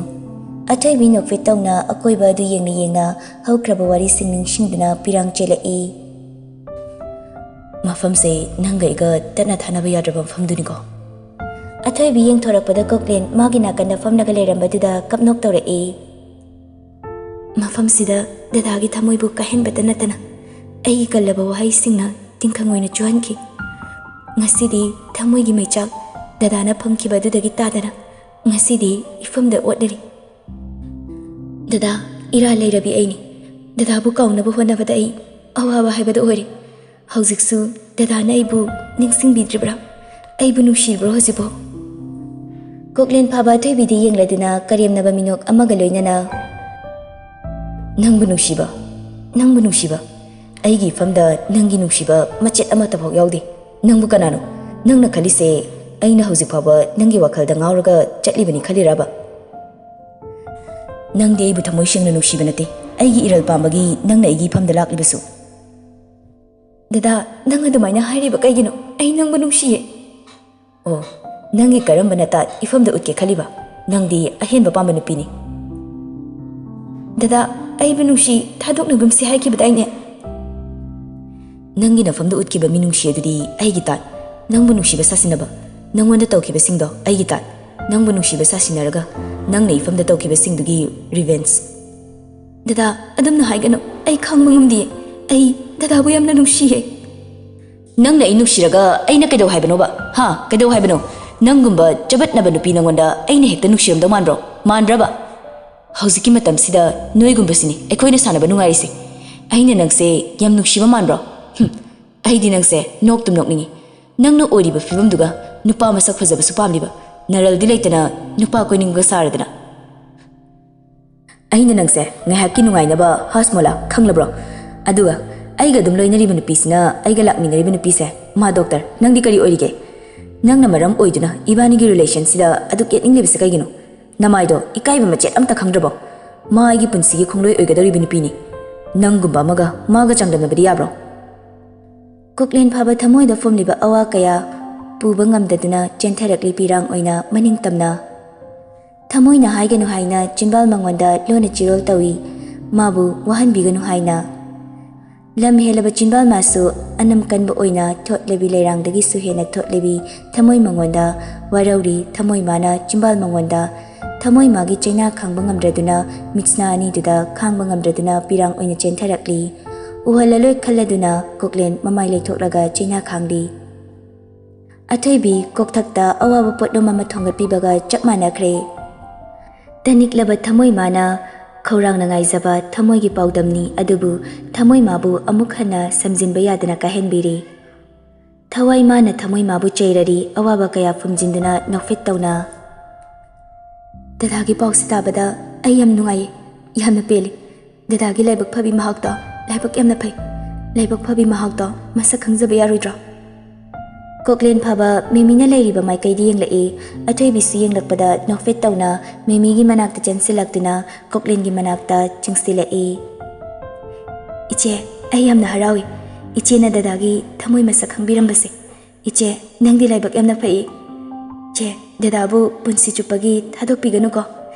ꯑꯊꯣꯏꯕꯤ ꯅꯣꯛꯐꯦꯠ ꯇꯧꯅ ꯑꯀꯣꯏꯕ ꯑꯗꯨ ꯌꯦꯡꯅ ꯌꯦꯡꯅ ꯍꯧꯈ꯭ꯔꯕ ꯋꯥꯔꯤꯁꯤꯡ ꯅꯤꯡꯁꯤꯡꯗꯨꯅ ꯄꯤꯔꯥꯡ ꯆꯦꯜꯂꯛꯏ꯫ "ꯃꯐꯝꯁꯦ ꯅꯪꯒ ꯑꯩꯒ ꯇꯠꯅ ꯊꯥꯅꯕ ꯌꯥꯗ꯭ꯔꯕ ꯃꯐꯝꯗꯨꯅꯤꯀꯣ?" ꯑꯊꯣꯏꯕꯤ ꯌꯦꯡꯊꯣꯔꯛꯄꯗ ꯀꯣꯛꯂꯦꯟ ꯃꯥꯒꯤ ꯅꯥꯀꯟꯗ ꯐꯝꯂꯒ ꯂꯩꯔꯝꯕꯗꯨꯗ ꯀꯞꯅꯣꯛ ꯇꯧꯔꯛꯏ꯫ "ꯃꯐꯝꯁꯤꯗ ꯗꯗꯥꯒꯤ ꯊꯃꯣꯏꯕꯨ ꯀꯥꯏꯍꯟꯕꯇ ꯅꯠꯇꯅ ꯑꯩꯒꯤ ꯀꯜꯂꯕ ꯋꯥꯍꯩꯁꯤꯡꯅ ꯇꯤꯡꯈꯪ ꯑꯣꯏꯅ ꯆꯨꯍꯟꯈꯤ꯫ ꯉꯁꯤꯗꯤ ꯊꯃꯣꯏꯒꯤ ꯃꯩꯆꯥꯛ ꯗꯗꯥꯅ ꯐꯪꯈꯤꯕ ꯑꯗꯨꯗꯒꯤ ꯇꯥꯗꯅ ꯉꯁꯤꯗꯤ ꯏꯐꯝꯗ ꯑꯣꯠꯂꯔꯤ꯫ ꯗꯗꯥ, ꯏꯔꯥꯜ ꯂꯩꯔꯕꯤ ꯑꯩꯅꯤ꯫ ꯗꯗꯥꯕꯨ ꯀꯥꯎꯅꯕ ꯍꯣꯠꯅꯕꯗ ꯑꯩ ꯑꯋꯥꯕ ꯍꯥꯏꯕꯗꯨ ꯑꯣꯏꯔꯦ꯫ ꯍꯧꯖꯤꯛꯁꯨ ꯗꯗꯥꯅ ꯑꯩꯕꯨ ꯅꯤꯡꯁꯤꯡꯕꯤꯗ꯭ꯔꯤꯕ꯭ꯔꯥ? ꯑꯩꯕꯨ ꯅꯨꯡꯁꯤꯕ꯭ꯔꯣ ꯍꯧꯖꯤꯛꯄꯣ?" ꯀꯣꯛꯂꯦꯟ ꯐꯥꯕ ꯑꯊꯣꯏꯕꯤꯗꯤ ꯌꯦꯡꯂꯗꯨꯅ ꯀꯔꯦꯝꯅꯕ ꯃꯤꯅꯣꯛ ꯑꯃꯒ ꯂꯣꯏꯅꯅ, "ꯅꯪꯕꯨ ꯅꯨꯡꯁꯤꯕ? ꯅꯪꯕꯨ ꯅꯨꯡꯁꯤꯕ? ꯑꯩꯒꯤ ꯏꯐꯝꯗ ꯅꯪꯒꯤ ꯅꯨꯡꯁꯤꯕ ꯃꯆꯦꯠ ꯑꯃꯠꯇ ꯐꯥꯎ ꯌꯥꯎꯗꯦ꯫ ꯅꯪꯕꯨ ꯀꯅꯥꯅꯣ? ꯅꯪꯅ ꯈꯜꯂꯤꯁꯦ ꯑꯩꯅ ꯍꯧꯖꯤꯛ ꯐꯥꯎꯕ ꯅꯪꯒꯤ ꯋꯥꯈꯜꯗ ꯉꯥꯎꯔꯒ ꯆꯠꯂꯤꯕꯅꯤ ꯈꯜꯂꯤꯔꯕ? ꯅꯪꯗꯤ ꯑꯩꯕꯨ ꯊꯃꯣꯏ ꯁꯦꯡꯅ ꯅꯨꯡꯁꯤꯕ ꯅꯠꯇꯦ, ꯑꯩꯒꯤ ꯏꯔꯜ ꯄꯥꯝꯕꯒꯤ ꯅꯪꯅ ꯑꯩꯒꯤ ꯏꯐꯝꯗ ꯂꯥꯛꯂꯤꯕꯁꯨ꯫" "ꯗꯗꯥ, ꯅꯪ ꯑꯗꯨꯃꯥꯏꯅ ꯍꯥꯏꯔꯤꯕ ꯀꯩꯒꯤꯅꯣ? ꯑꯩ ꯅꯪꯕꯨ ꯅꯨꯡꯁꯤꯌꯦ꯫" "ꯑꯣ, ꯅꯪꯒꯤ ꯀꯔꯝꯕ ꯅꯇꯥꯠ ꯏꯐꯝꯗ ꯎꯠꯀꯦ ꯈꯜꯂꯤꯕ? ꯅꯪꯗꯤ ꯑꯍꯦꯟꯕ ꯄꯥꯝꯕ ꯅꯨꯄꯤꯅꯤ꯫" "ꯗꯗꯥ, ꯑꯩꯕꯨ ꯅꯨꯡꯁꯤ, ꯊꯥꯗꯣꯛꯅꯒꯨꯝꯁꯤ ꯍꯥꯏꯈꯤꯕꯗꯥꯏꯅꯦ?" "ꯅꯪꯒꯤ ꯅꯐꯝꯗ ꯎꯠꯈꯤꯕ ꯃꯤꯅꯨꯡꯁꯤ ꯑꯗꯨꯗꯤ ꯑꯩꯒꯤ ꯇꯥꯠ꯫ ꯅꯪꯕꯨ ꯅꯨꯡꯁꯤꯕ ꯁꯥꯁꯤꯟꯅꯕ, ꯅꯪꯉꯣꯟꯗ ꯇꯧꯈꯤꯕꯁꯤꯡꯗꯣ ꯑꯩꯒꯤ ꯇꯥꯠ꯫ ꯅꯪꯕꯨ ꯅꯨꯡꯁꯤꯕ ꯁꯥꯁꯤꯟꯅꯔꯒ ꯅꯪꯅ ꯏꯐꯝꯗ ꯇꯧꯈꯤꯕꯁꯤꯡꯗꯨꯒꯤ ꯔꯤꯚꯦꯟꯖ꯫" "ꯗꯗꯥ, ꯑꯗꯨꯝꯅ ꯍꯥꯏꯒꯅꯨ꯫ ꯑꯩ ꯈꯥꯡꯕ ꯉꯝꯗꯤꯌꯦ꯫ ꯑꯩ ꯗꯗꯥꯕꯨ ꯌꯥꯝꯅ ꯅꯨꯡꯁꯤꯌꯦ꯫" "ꯅꯪꯅ ꯑꯩ ꯅꯨꯡꯁꯤꯔꯒ ꯑꯩꯅ ꯀꯩꯗꯧ ꯍꯥꯏꯕꯅꯣꯕ? ꯍꯥ? ꯀꯩꯗꯧ ꯍꯥꯏꯕꯅꯣ? ꯅꯪꯒꯨꯝꯕ ꯆꯕꯠꯅꯕ ꯅꯨꯄꯤ ꯅꯪꯉꯣꯟꯗ ꯑꯩꯅ ꯍꯦꯛꯇ ꯅꯨꯡꯁꯤꯔꯝꯗꯧ ꯃꯥꯟꯕ꯭ꯔꯣ? ꯃꯥꯟꯕ꯭ꯔꯕ? ꯍꯧꯖꯤꯛꯀꯤ ꯃꯇꯝꯁꯤꯗ ꯅꯣꯏꯒꯨꯝꯕꯁꯤꯅꯤ ꯑꯩꯈꯣꯏꯅ ꯁꯥꯟꯅꯕ ꯅꯨꯡꯉꯥꯏꯔꯤꯁꯦ꯫ ꯑꯩꯅ ꯅꯪꯁꯦ ꯌꯥꯝ ꯅꯨꯡꯁꯤꯕ ꯃꯥꯟꯕ꯭ꯔꯣ? ꯍꯨꯝ, ꯑꯩꯗꯤ ꯅꯪꯁꯦ ꯅꯣꯛꯇꯨꯝ ꯅꯣꯛꯅꯤꯡꯉꯤ꯫ ꯅꯪꯅ ꯑꯣꯏꯔꯤꯕ ꯐꯤꯕꯝꯗꯨꯒ ꯅꯨꯄꯥ ꯃꯁꯛ ꯐꯖꯕꯁꯨ ꯄꯥꯝꯂꯤꯕ, ꯅꯔꯜꯗꯤ ꯂꯩꯇꯅ ꯅꯨꯄꯥ ꯀꯣꯏꯅꯤꯡꯕꯒ ꯁꯥꯔꯗꯅ꯫ ꯑꯩꯅ ꯅꯪꯁꯦ ꯉꯥꯏꯍꯥꯛꯀꯤ ꯅꯨꯡꯉꯥꯏꯅꯕ ꯍꯥꯁꯃꯣꯂꯥ ꯈꯪꯂꯕ꯭ꯔꯣ? ꯑꯗꯨꯒ ꯑꯩꯒ ꯑꯗꯨꯝ ꯂꯣꯏꯅꯔꯤꯕ ꯅꯨꯄꯤꯁꯤꯅ, ꯑꯩꯒ ꯂꯥꯛꯃꯤꯟꯅꯔꯤꯕ ꯅꯨꯄꯤꯁꯦ, ꯃꯥ ꯗꯣꯛꯇꯔ, ꯅꯪꯗꯤ ꯀꯔꯤ ꯑꯣꯏꯔꯤꯒꯦ? ꯅꯪꯅ ꯃꯔꯝ ꯑꯣꯏꯗꯨꯅ ꯏꯕꯥꯅꯤꯒꯤ ꯔꯤꯂꯦꯁꯟꯁꯤꯗ ꯑꯗꯨꯛ ꯌꯦꯠꯅꯤꯡꯂꯤꯕꯁꯦ ꯀꯩꯒꯤꯅꯣ? ꯅꯃꯥꯏꯗꯣ ꯏꯀꯥꯏꯕ ꯃꯆꯦꯠ ꯑꯝꯇ ꯈꯪꯗ꯭ꯔꯕꯣ? ꯃꯥ ꯑꯩꯒꯤ ꯄꯨꯟꯁꯤꯒꯤ ꯈꯣꯡꯂꯣꯏ ꯑꯣꯏꯒꯗꯧꯔꯤꯕ ꯅꯨꯄꯤꯅꯤ꯫ ꯅꯪꯒꯨꯝꯕ ꯑꯃꯒ ꯃꯥꯒ ꯆꯥꯡꯗꯝꯅꯕꯗꯤ ꯌꯥꯕ꯭ꯔꯣ?" ꯀꯣꯛꯂꯦꯟ ꯐꯥꯕ ꯊꯃꯣꯏꯗ ꯐꯣꯝꯂꯤꯕ ꯑꯋꯥ ꯀꯌꯥ ꯄꯨꯕ ꯉꯝꯗꯗꯨꯅ ꯆꯦꯟꯊꯔꯛꯂꯤ ꯄꯤꯔꯥꯡ ꯑꯣꯏꯅ ꯃꯅꯤꯡ ꯇꯝꯅ꯫ ꯊꯃꯣꯏꯅ ꯍꯥꯏꯒꯅꯨ ꯍꯥꯏꯅ ꯆꯤꯟꯕꯥꯜ ꯃꯉꯣꯟꯗ ꯂꯣꯟꯅ ꯆꯤꯔꯣꯜ ꯇꯧꯏ, ꯃꯥꯕꯨ ꯋꯥꯍꯟꯕꯤꯒꯅꯨ ꯍꯥꯏꯅ꯫ ꯂꯝ ꯍꯦꯜꯂꯕ ꯆꯤꯟꯕꯥꯜ ꯃꯥꯁꯨ ꯑꯅꯝ ꯀꯟꯕ ꯑꯣꯏꯅ ꯊꯣꯠꯂꯕꯤ ꯂꯩꯔꯥꯡꯗꯒꯤꯁꯨ ꯍꯦꯟꯅ ꯊꯣꯠꯂꯕꯤ ꯊꯃꯣꯏ ꯃꯉꯣꯟꯗ ꯋꯥꯔꯧꯔꯤ, ꯊꯃꯣꯏ ꯃꯥꯅ ꯆꯤꯟꯕꯥꯜ ꯃꯉꯣꯟꯗ꯫ ꯊꯃꯣꯏ ꯃꯥꯒꯤ ꯆꯩꯅꯥ ꯈꯥꯡꯕ ꯉꯝꯗ꯭ꯔꯗꯨꯅ, ꯃꯤꯠꯁꯅꯥ ꯑꯅꯤꯗꯨꯗ ꯈꯥꯡꯕ ꯉꯝꯗ꯭ꯔꯗꯨꯅ ꯄꯤꯔꯥꯡ ꯑꯣꯏꯅ ꯆꯦꯟꯊꯔꯛꯂꯤ꯫ ꯎꯍꯜꯂꯂꯣꯏ ꯈꯜꯂꯗꯨꯅ ꯀꯣꯛꯂꯦꯟ ꯃꯃꯥꯏ ꯂꯩꯊꯣꯛꯂꯒ ꯆꯩꯅꯥ ꯈꯥꯡꯂꯤ꯫ ꯑꯊꯣꯏꯕꯤ ꯀꯣꯛꯊꯛꯇ ꯑꯋꯥꯕ ꯄꯣꯠꯂꯨꯝ ꯑꯃ ꯊꯣꯡꯒꯠꯄꯤꯕꯒ ꯆꯞ ꯃꯥꯟꯅꯈ꯭ꯔꯦ꯫ ꯇꯅꯤꯛꯂꯕ ꯊꯃꯣꯏ ꯃꯥꯅ ꯈꯧꯔꯥꯡꯅ ꯉꯥꯏꯖꯕ ꯊꯃꯣꯏꯒꯤ ꯄꯥꯎꯗꯝꯅꯤ, ꯑꯗꯨꯕꯨ ꯊꯃꯣꯏ ꯃꯥꯕꯨ ꯑꯃꯨꯛ ꯍꯟꯅ ꯁꯝꯖꯤꯟꯕ ꯌꯥꯗꯅ ꯀꯥꯏꯍꯟꯕꯤꯔꯤ꯫ ꯊꯋꯥꯏ ꯃꯥꯅ ꯊꯃꯣꯏ ꯃꯥꯕꯨ ꯆꯩꯔꯔꯤ, ꯑꯋꯥꯕ ꯀꯌꯥ ꯐꯨꯝꯖꯤꯟꯗꯨꯅ ꯅꯣꯛꯐꯦꯠ ꯇꯧꯅ꯫ "ꯗꯗꯥꯒꯤ ꯄꯥꯎꯁꯦ ꯇꯥꯕꯗ ꯑꯩ ꯌꯥꯝ ꯅꯨꯡꯉꯥꯏꯌꯦ, ꯌꯥꯝꯅ ꯄꯦꯜꯂꯤ꯫ ꯗꯗꯥꯒꯤ ꯂꯥꯏꯕꯛ ꯐꯕꯤ ꯃꯍꯥꯛꯇꯣ, ꯂꯥꯏꯕꯛ ꯌꯥꯝꯅ ꯐꯩ꯫ ꯂꯥꯏꯕꯛ ꯐꯕꯤ ꯃꯍꯥꯛꯇꯣ ꯃꯁꯛ ꯈꯪꯖꯕ ꯌꯥꯔꯣꯏꯗ꯭ꯔꯣ?" ꯀꯣꯛꯂꯦꯟ ꯐꯥꯕ ꯃꯦꯃꯤꯅ ꯂꯩꯔꯤꯕ ꯃꯥꯏꯀꯩꯗ ꯌꯦꯡꯂꯛꯏ꯫ ꯑꯊꯣꯏꯕꯤꯁꯨ ꯌꯦꯡꯂꯛꯄꯗ ꯅꯣꯛꯐꯦꯠ ꯇꯧꯅ ꯃꯦꯃꯤꯒꯤ ꯃꯅꯥꯛꯇ ꯆꯦꯟꯁꯤꯜꯂꯛꯇꯨꯅ ꯀꯣꯛꯂꯦꯟꯒꯤ ꯃꯅꯥꯛꯇ ꯆꯪꯁꯤꯜꯂꯛꯏ꯫ "ꯏꯆꯦ, ꯑꯩ ꯌꯥꯝꯅ ꯍꯔꯥꯎꯏ, ꯏꯆꯦꯅ ꯗꯗꯥꯒꯤ ꯊꯃꯣꯏ ꯃꯁꯛ ꯈꯪꯕꯤꯔꯝꯕꯁꯦ꯫ ꯏꯆꯦ, ꯅꯪꯗꯤ ꯂꯥꯏꯕꯛ ꯌꯥꯝꯅ ꯐꯩ꯫ ꯏꯆꯦ, ꯗꯗꯥꯕꯨ ꯄꯨꯟꯁꯤ ꯆꯨꯞꯄꯒꯤ ꯊꯥꯗꯣꯛꯄꯤꯒꯅꯨꯀꯣ꯫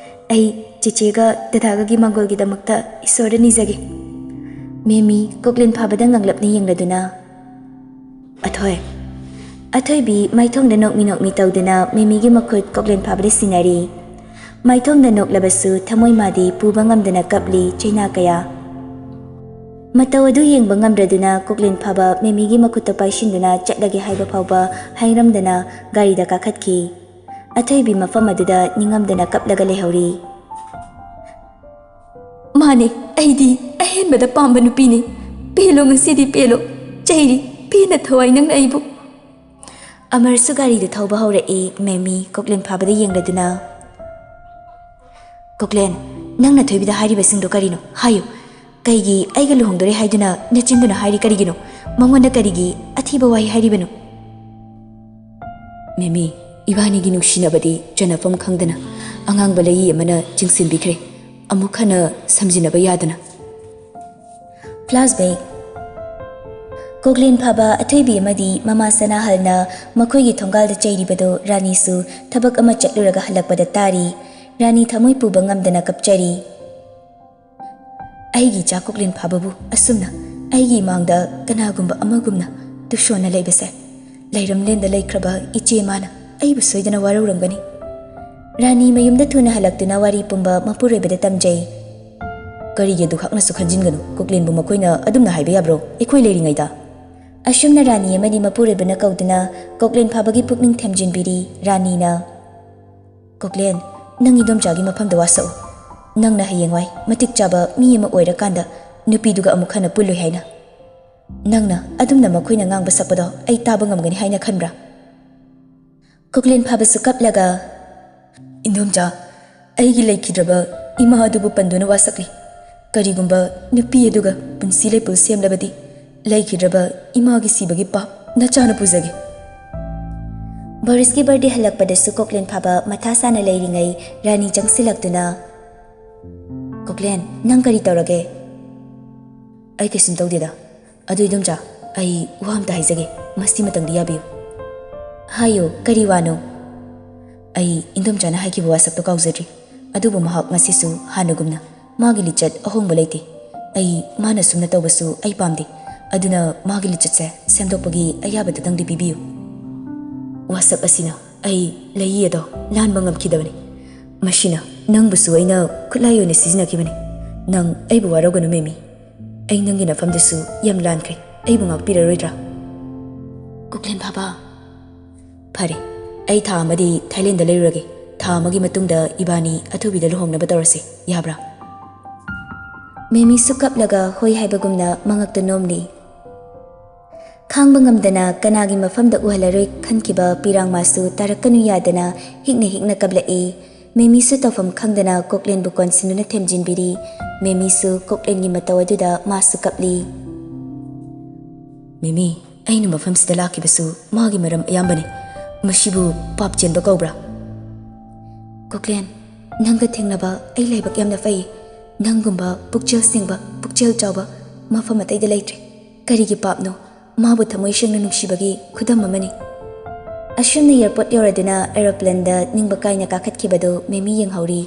ꯑꯩ ꯆꯦꯆꯦꯒ ꯗꯗꯥꯒꯒꯤ ꯃꯪꯒꯣꯜꯒꯤꯗꯃꯛꯇ ꯏꯁꯣꯔꯗ ꯅꯤꯖꯒꯦ꯫" ꯃꯦꯃꯤ ꯀꯣꯛꯂꯦꯟ ꯐꯥꯕꯗ ꯉꯥꯡꯂꯞꯅ ꯌꯦꯡꯂꯗꯨꯅ, "ꯑꯊꯣꯏ꯫" ꯑꯊꯣꯏꯕꯤ ꯃꯥꯏꯊꯣꯡꯗ ꯅꯣꯛꯃꯤ ꯅꯣꯛꯃꯤ ꯇꯧꯗꯨꯅ ꯃꯦꯃꯤꯒꯤ ꯃꯈꯨꯠ ꯀꯣꯛꯂꯦꯟ ꯐꯥꯕꯗ ꯁꯤꯟꯅꯔꯤ꯫ ꯃꯥꯏꯊꯣꯡꯗ ꯅꯣꯛꯂꯕꯁꯨ ꯊꯃꯣꯏ ꯃꯥꯗꯤ ꯄꯨꯕ ꯉꯝꯗꯅ ꯀꯞꯂꯤ, ꯆꯩꯅꯥ ꯀꯌꯥ꯫ ꯃꯇꯧ ꯑꯗꯨ ꯌꯦꯡꯕ ꯉꯝꯗ꯭ꯔꯗꯨꯅ ꯀꯣꯛꯂꯦꯟ ꯐꯥꯕ ꯃꯦꯃꯤꯒꯤ ꯃꯈꯨꯠꯇ ꯄꯥꯏꯁꯤꯟꯗꯨꯅ ꯆꯠꯂꯒꯦ ꯍꯥꯏꯕ ꯐꯥꯎꯕ ꯍꯥꯏꯔꯝꯗꯅ ꯒꯥꯔꯤꯗ ꯀꯥꯈꯠꯈꯤ꯫ ꯑꯊꯣꯏꯕꯤ ꯃꯐꯝ ꯑꯗꯨꯗ ꯅꯤꯡꯉꯝꯗꯅ ꯀꯞꯂꯒ ꯂꯩꯍꯧꯔꯤ꯫ "ꯃꯥꯅꯦ, ꯑꯩꯗꯤ ꯑꯍꯦꯟꯕꯗ ꯄꯥꯝꯕ ꯅꯨꯄꯤꯅꯤ꯫ ꯄꯦꯜꯂꯣ, ꯉꯁꯤꯗꯤ ꯄꯦꯜꯂꯣ꯫ ꯆꯩꯔꯤ, ꯄꯦꯟꯅ ꯊꯋꯥꯏ ꯅꯪꯅ ꯑꯩꯕꯨ꯫" ꯑꯃꯔꯁꯨ ꯒꯥꯔꯤꯗꯨ ꯊꯧꯕ ꯍꯧꯔꯛꯏ꯫ ꯃꯦꯃꯤ ꯀꯣꯛꯂꯦꯟ ꯐꯥꯕꯗ ꯌꯦꯡꯂꯗꯨꯅ, "ꯀꯣꯛꯂꯦꯟ, ꯅꯪꯅ ꯊꯣꯏꯕꯤꯗ ꯍꯥꯏꯔꯤꯕꯁꯤꯡꯗꯣ ꯀꯔꯤꯅꯣ? ꯍꯥꯏꯌꯨ꯫ ꯀꯩꯒꯤ ꯑꯩꯒ ꯂꯨꯍꯣꯡꯗꯣꯔꯦ ꯍꯥꯏꯗꯨꯅ ꯅꯆꯤꯟꯗꯨꯅ ꯍꯥꯏꯔꯤ ꯀꯔꯤꯒꯤꯅꯣ? ꯃꯉꯣꯟꯗ ꯀꯔꯤꯒꯤ ꯑꯊꯤꯕ ꯋꯥꯍꯩ ꯍꯥꯏꯔꯤꯕꯅꯣ?" "ꯃꯦꯃꯤ, ꯏꯕꯥꯅꯤꯒꯤ ꯅꯨꯡꯁꯤꯅꯕꯗꯤ ꯆꯟꯅꯐꯝ ꯈꯪꯗꯅ ꯑꯉꯥꯡꯕ ꯂꯩꯏ ꯑꯃꯅ ꯆꯤꯡꯁꯤꯟꯕꯤꯈ꯭ꯔꯦ꯫ ꯑꯃꯨꯛ ꯍꯟꯅ ꯁꯝꯖꯤꯟꯅꯕ ꯌꯥꯗꯅ꯫" Flashback꯫ ꯀꯣꯛꯂꯦꯟ ꯐꯥꯕ ꯑꯊꯣꯏꯕꯤ ꯑꯃꯗꯤ ꯃꯃꯥ ꯁꯅꯥꯍꯜꯅ ꯃꯈꯣꯏꯒꯤ ꯊꯣꯡꯒꯥꯜꯗ ꯆꯩꯔꯤꯕꯗꯨ ꯔꯥꯅꯤꯁꯨ ꯊꯕꯛ ꯑꯃ ꯆꯠꯂꯨꯔꯒ ꯍꯜꯂꯛꯄꯗ ꯇꯥꯔꯤ꯫ ꯔꯥꯅꯤ ꯊꯃꯣꯏ ꯄꯨꯕ ꯉꯝꯗꯅ ꯀꯞꯆꯔꯤ꯫ "ꯑꯩꯒꯤ ꯏꯆꯥ ꯀꯣꯛꯂꯦꯟ ꯐꯥꯕꯕꯨ ꯑꯁꯨꯝꯅ ꯑꯩꯒꯤ ꯏꯃꯥꯡꯗ ꯀꯅꯥꯒꯨꯝꯕ ꯑꯃꯒꯨꯝꯅ ꯇꯨꯁꯣꯟꯅ ꯂꯩꯕꯁꯦ, ꯂꯩꯔꯝꯂꯦꯟꯗ ꯂꯩꯈ꯭ꯔꯕ ꯏꯆꯦ ꯃꯥꯅ ꯑꯩꯕꯨ ꯁꯣꯏꯗꯅ ꯋꯥꯔꯧꯔꯝꯒꯅꯤ꯫" ꯔꯥꯅꯤ ꯃꯌꯨꯝꯗ ꯊꯨꯅ ꯍꯜꯂꯛꯇꯨꯅ ꯋꯥꯔꯤ ꯄꯨꯝꯕ ꯃꯄꯨꯔꯣꯏꯕꯗ ꯇꯝꯖꯩ꯫ "ꯀꯔꯤꯒꯤ ꯑꯗꯨꯈꯛꯅꯁꯨ ꯈꯟꯖꯤꯟꯒꯅꯨ? ꯀꯣꯛꯂꯦꯟꯕꯨ ꯃꯈꯣꯏꯅ ꯑꯗꯨꯝꯅ ꯍꯥꯏꯕ ꯌꯥꯕ꯭ꯔꯣ, ꯑꯩꯈꯣꯏ ꯂꯩꯔꯤꯉꯩꯗ?" ꯑꯁꯨꯝꯅ ꯔꯥꯅꯤ ꯑꯃꯗꯤ ꯃꯄꯨꯔꯣꯏꯕꯅ ꯀꯧꯗꯨꯅ ꯀꯣꯛꯂꯦꯟ ꯐꯥꯕꯒꯤ ꯄꯨꯛꯅꯤꯡ ꯊꯦꯝꯖꯤꯟꯕꯤꯔꯤ꯫ ꯔꯥꯅꯤꯅ, "ꯀꯣꯛꯂꯦꯟ, ꯅꯪ ꯏꯗꯣꯝꯆꯥꯒꯤ ꯃꯐꯝꯗ ꯋꯥꯁꯛꯎ꯫ ꯅꯪꯅ ꯍꯌꯦꯡꯋꯥꯏ ꯃꯇꯤꯛ ꯆꯥꯕ ꯃꯤ ꯑꯃ ꯑꯣꯏꯔꯀꯥꯟꯗ ꯅꯨꯄꯤꯗꯨꯒ ꯑꯃꯨꯛ ꯍꯟꯅ ꯄꯨꯜꯂꯣꯏ ꯍꯥꯏꯅ꯫ ꯅꯪꯅ ꯑꯗꯨꯝꯅ ꯃꯈꯣꯏꯅ ꯉꯥꯡꯕ ꯁꯛꯄꯗꯣ ꯑꯩ ꯇꯥꯕ ꯉꯝꯒꯅꯤ ꯍꯥꯏꯅ ꯈꯟꯕ꯭ꯔꯥ?" ꯀꯣꯛꯂꯦꯟ ꯐꯥꯕꯁꯨ ꯀꯞꯂꯒ, "ꯏꯟꯗꯣꯝꯆꯥ, ꯑꯩꯒꯤ ꯂꯩꯈꯤꯗ꯭ꯔꯕ ꯏꯃꯥ ꯑꯗꯨꯕꯨ ꯄꯟꯗꯨꯅ ꯋꯥꯁꯛꯂꯤ꯫ ꯀꯔꯤꯒꯨꯝꯕ ꯅꯨꯄꯤ ꯑꯗꯨꯒ ꯄꯨꯟꯁꯤ ꯂꯩꯄꯨꯜ ꯁꯦꯝꯂꯕꯗꯤ, ꯂꯩꯈꯤꯗ꯭ꯔꯕ ꯏꯃꯥꯒꯤ ꯁꯤꯕꯒꯤ ꯄꯥꯞ ꯅꯆꯥꯅ ꯄꯨꯖꯒꯦ꯫" ꯕꯣꯔꯤꯁꯀꯤ ꯕꯥꯔꯗꯦ ꯍꯜꯂꯛꯄꯗꯁꯨ ꯀꯣꯛꯂꯦꯟ ꯐꯥꯕ ꯃꯊꯥ ꯁꯥꯅ ꯂꯩꯔꯤꯉꯩ ꯔꯥꯅꯤ ꯆꯪꯁꯤꯜꯂꯛꯇꯨꯅ, "ꯀꯣꯛꯂꯦꯟ, ꯅꯪ ꯀꯔꯤ ꯇꯧꯔꯒꯦ?" "ꯑꯩ ꯀꯩꯁꯨꯝ ꯇꯧꯗꯦꯗ꯫ ꯑꯗꯨ ꯏꯗꯣꯝꯆꯥ, ꯑꯩ ꯋꯥ ꯑꯝꯇ ꯍꯥꯏꯖꯒꯦ, ꯃꯁꯤꯃꯇꯪꯗꯤ ꯌꯥꯕꯤꯌꯨ꯫" "ꯍꯥꯏꯌꯨ, ꯀꯔꯤ ꯋꯥꯅꯣ?" "ꯑꯩ ꯏꯟꯗꯣꯝꯆꯥꯅ ꯍꯥꯏꯈꯤꯕ ꯋꯥꯁꯛꯇꯣ ꯀꯥꯎꯖꯗ꯭ꯔꯤ꯫ ꯑꯗꯨꯕꯨ ꯃꯍꯥꯛ ꯉꯁꯤꯁꯨ ꯍꯥꯟꯅꯒꯨꯝꯅ ꯃꯥꯒꯤ ꯂꯤꯆꯠ ꯑꯍꯣꯡꯕ ꯂꯩꯇꯦ꯫ ꯑꯩ ꯃꯥꯅ ꯁꯨꯝꯅ ꯇꯧꯕꯁꯨ ꯑꯩ ꯄꯥꯝꯗꯦ꯫ ꯑꯗꯨꯅ ꯃꯥꯒꯤ ꯂꯤꯆꯠꯁꯦ ꯁꯦꯝꯗꯣꯛꯄꯒꯤ ꯑꯌꯥꯕꯗꯨꯇꯪꯗꯤ ꯄꯤꯕꯤꯌꯨ꯫ ꯋꯥꯁꯛ ꯑꯁꯤꯅ ꯑꯩ ꯂꯩꯌꯤ ꯑꯗꯣ ꯂꯥꯟꯕ ꯉꯝꯈꯤꯗꯕꯅꯤ꯫ ꯃꯁꯤꯅ ꯅꯪꯕꯨꯁꯨ ꯑꯩꯅ ꯈꯨꯠꯂꯥꯏ ꯑꯣꯏꯅ ꯁꯤꯖꯤꯟꯅꯈꯤꯕꯅꯤ꯫ ꯅꯪ ꯑꯩꯕꯨ ꯋꯥꯔꯧꯒꯅꯨ, ꯃꯦꯃꯤ꯫ ꯑꯩ ꯅꯪꯒꯤ ꯅꯐꯝꯗꯁꯨ ꯌꯥꯝ ꯂꯥꯟꯈ꯭ꯔꯦ꯫ ꯑꯩꯕꯨ ꯉꯥꯛꯄꯤꯔꯔꯣꯏꯗ꯭ꯔꯥ?" "ꯀꯣꯛꯂꯦꯟ ꯐꯥꯕ, ꯐꯔꯦ, ꯑꯩ ꯊꯥ ꯑꯃꯗꯤ ꯊꯥꯏꯂꯦꯟꯗ ꯂꯩꯔꯨꯔꯒꯦ꯫ ꯊꯥ ꯑꯃꯒꯤ ꯃꯇꯨꯡꯗ ꯏꯕꯥꯅꯤ ꯑꯊꯨꯕꯤꯗ ꯂꯨꯍꯣꯡꯅꯕ ꯇꯧꯔꯁꯤ, ꯌꯥꯕ꯭ꯔꯥ?" ꯃꯦꯃꯤꯁꯨ ꯀꯞꯂꯒ ꯍꯣꯏ ꯍꯥꯏꯕꯒꯨꯝꯅ ꯃꯉꯛꯇ ꯅꯣꯝꯂꯤ꯫ ꯈꯥꯡꯕ ꯉꯝꯗꯅ ꯀꯅꯥꯒꯤ ꯃꯐꯝꯗ ꯎꯍꯜꯂꯔꯣꯏ ꯈꯟꯈꯤꯕ ꯄꯤꯔꯥꯡꯃꯥꯁꯨ ꯇꯥꯔꯛꯀꯅꯨ ꯌꯥꯗꯅ ꯍꯤꯛꯅ ꯍꯤꯛꯅ ꯀꯞꯂꯛꯏ꯫ ꯃꯦꯃꯤꯁꯨ ꯇꯧꯐꯝ ꯈꯪꯗꯅ ꯀꯣꯛꯂꯦꯟꯕꯨ ꯀꯣꯟꯁꯤꯟꯗꯨꯅ ꯊꯦꯝꯖꯤꯟꯕꯤꯔꯤ꯫ ꯃꯦꯃꯤꯁꯨ ꯀꯣꯛꯂꯦꯟꯒꯤ ꯃꯇꯧ ꯑꯗꯨꯗ ꯃꯥꯁꯨ ꯀꯞꯂꯤ꯫ "ꯃꯦꯃꯤ, ꯑꯩꯅ ꯃꯐꯝꯁꯤꯗ ꯂꯥꯛꯈꯤꯕꯁꯨ ꯃꯥꯒꯤ ꯃꯔꯝ ꯑꯌꯥꯝꯕꯅꯤ꯫ ꯃꯁꯤꯕꯨ ꯄꯥꯞ ꯆꯦꯟꯕ ꯀꯧꯕ꯭ꯔꯥ?" "ꯀꯣꯛꯂꯦꯟ, ꯅꯪꯒ ꯊꯦꯡꯅꯕ ꯑꯩ ꯂꯥꯏꯕꯛ ꯌꯥꯝꯅ ꯐꯩ꯫ ꯅꯪꯒꯨꯝꯕ ꯄꯨꯛꯆꯦꯜ ꯁꯦꯡꯕ, ꯄꯨꯛꯆꯦꯜ ꯆꯥꯎꯕ ꯃꯐꯝ ꯑꯇꯩꯗ ꯂꯩꯇ꯭ꯔꯦ꯫ ꯀꯔꯤꯒꯤ ꯄꯥꯞꯅꯣ? ꯃꯥꯕꯨ ꯊꯃꯣꯏ ꯁꯦꯡꯅ ꯅꯨꯡꯁꯤꯕꯒꯤ ꯈꯨꯗꯝ ꯑꯃꯅꯤ꯫ ꯑꯁꯨꯝꯅ ꯑꯦꯌꯔꯄꯣꯔꯠ ꯌꯧꯔꯗꯨꯅ ꯑꯦꯔꯣꯄ꯭ꯂꯦꯟꯗ ꯅꯤꯡꯕ ꯀꯥꯏꯅ ꯀꯥꯈꯠꯈꯤꯕꯗꯨ ꯃꯦꯃꯤ ꯌꯦꯡꯍꯧꯔꯤ꯫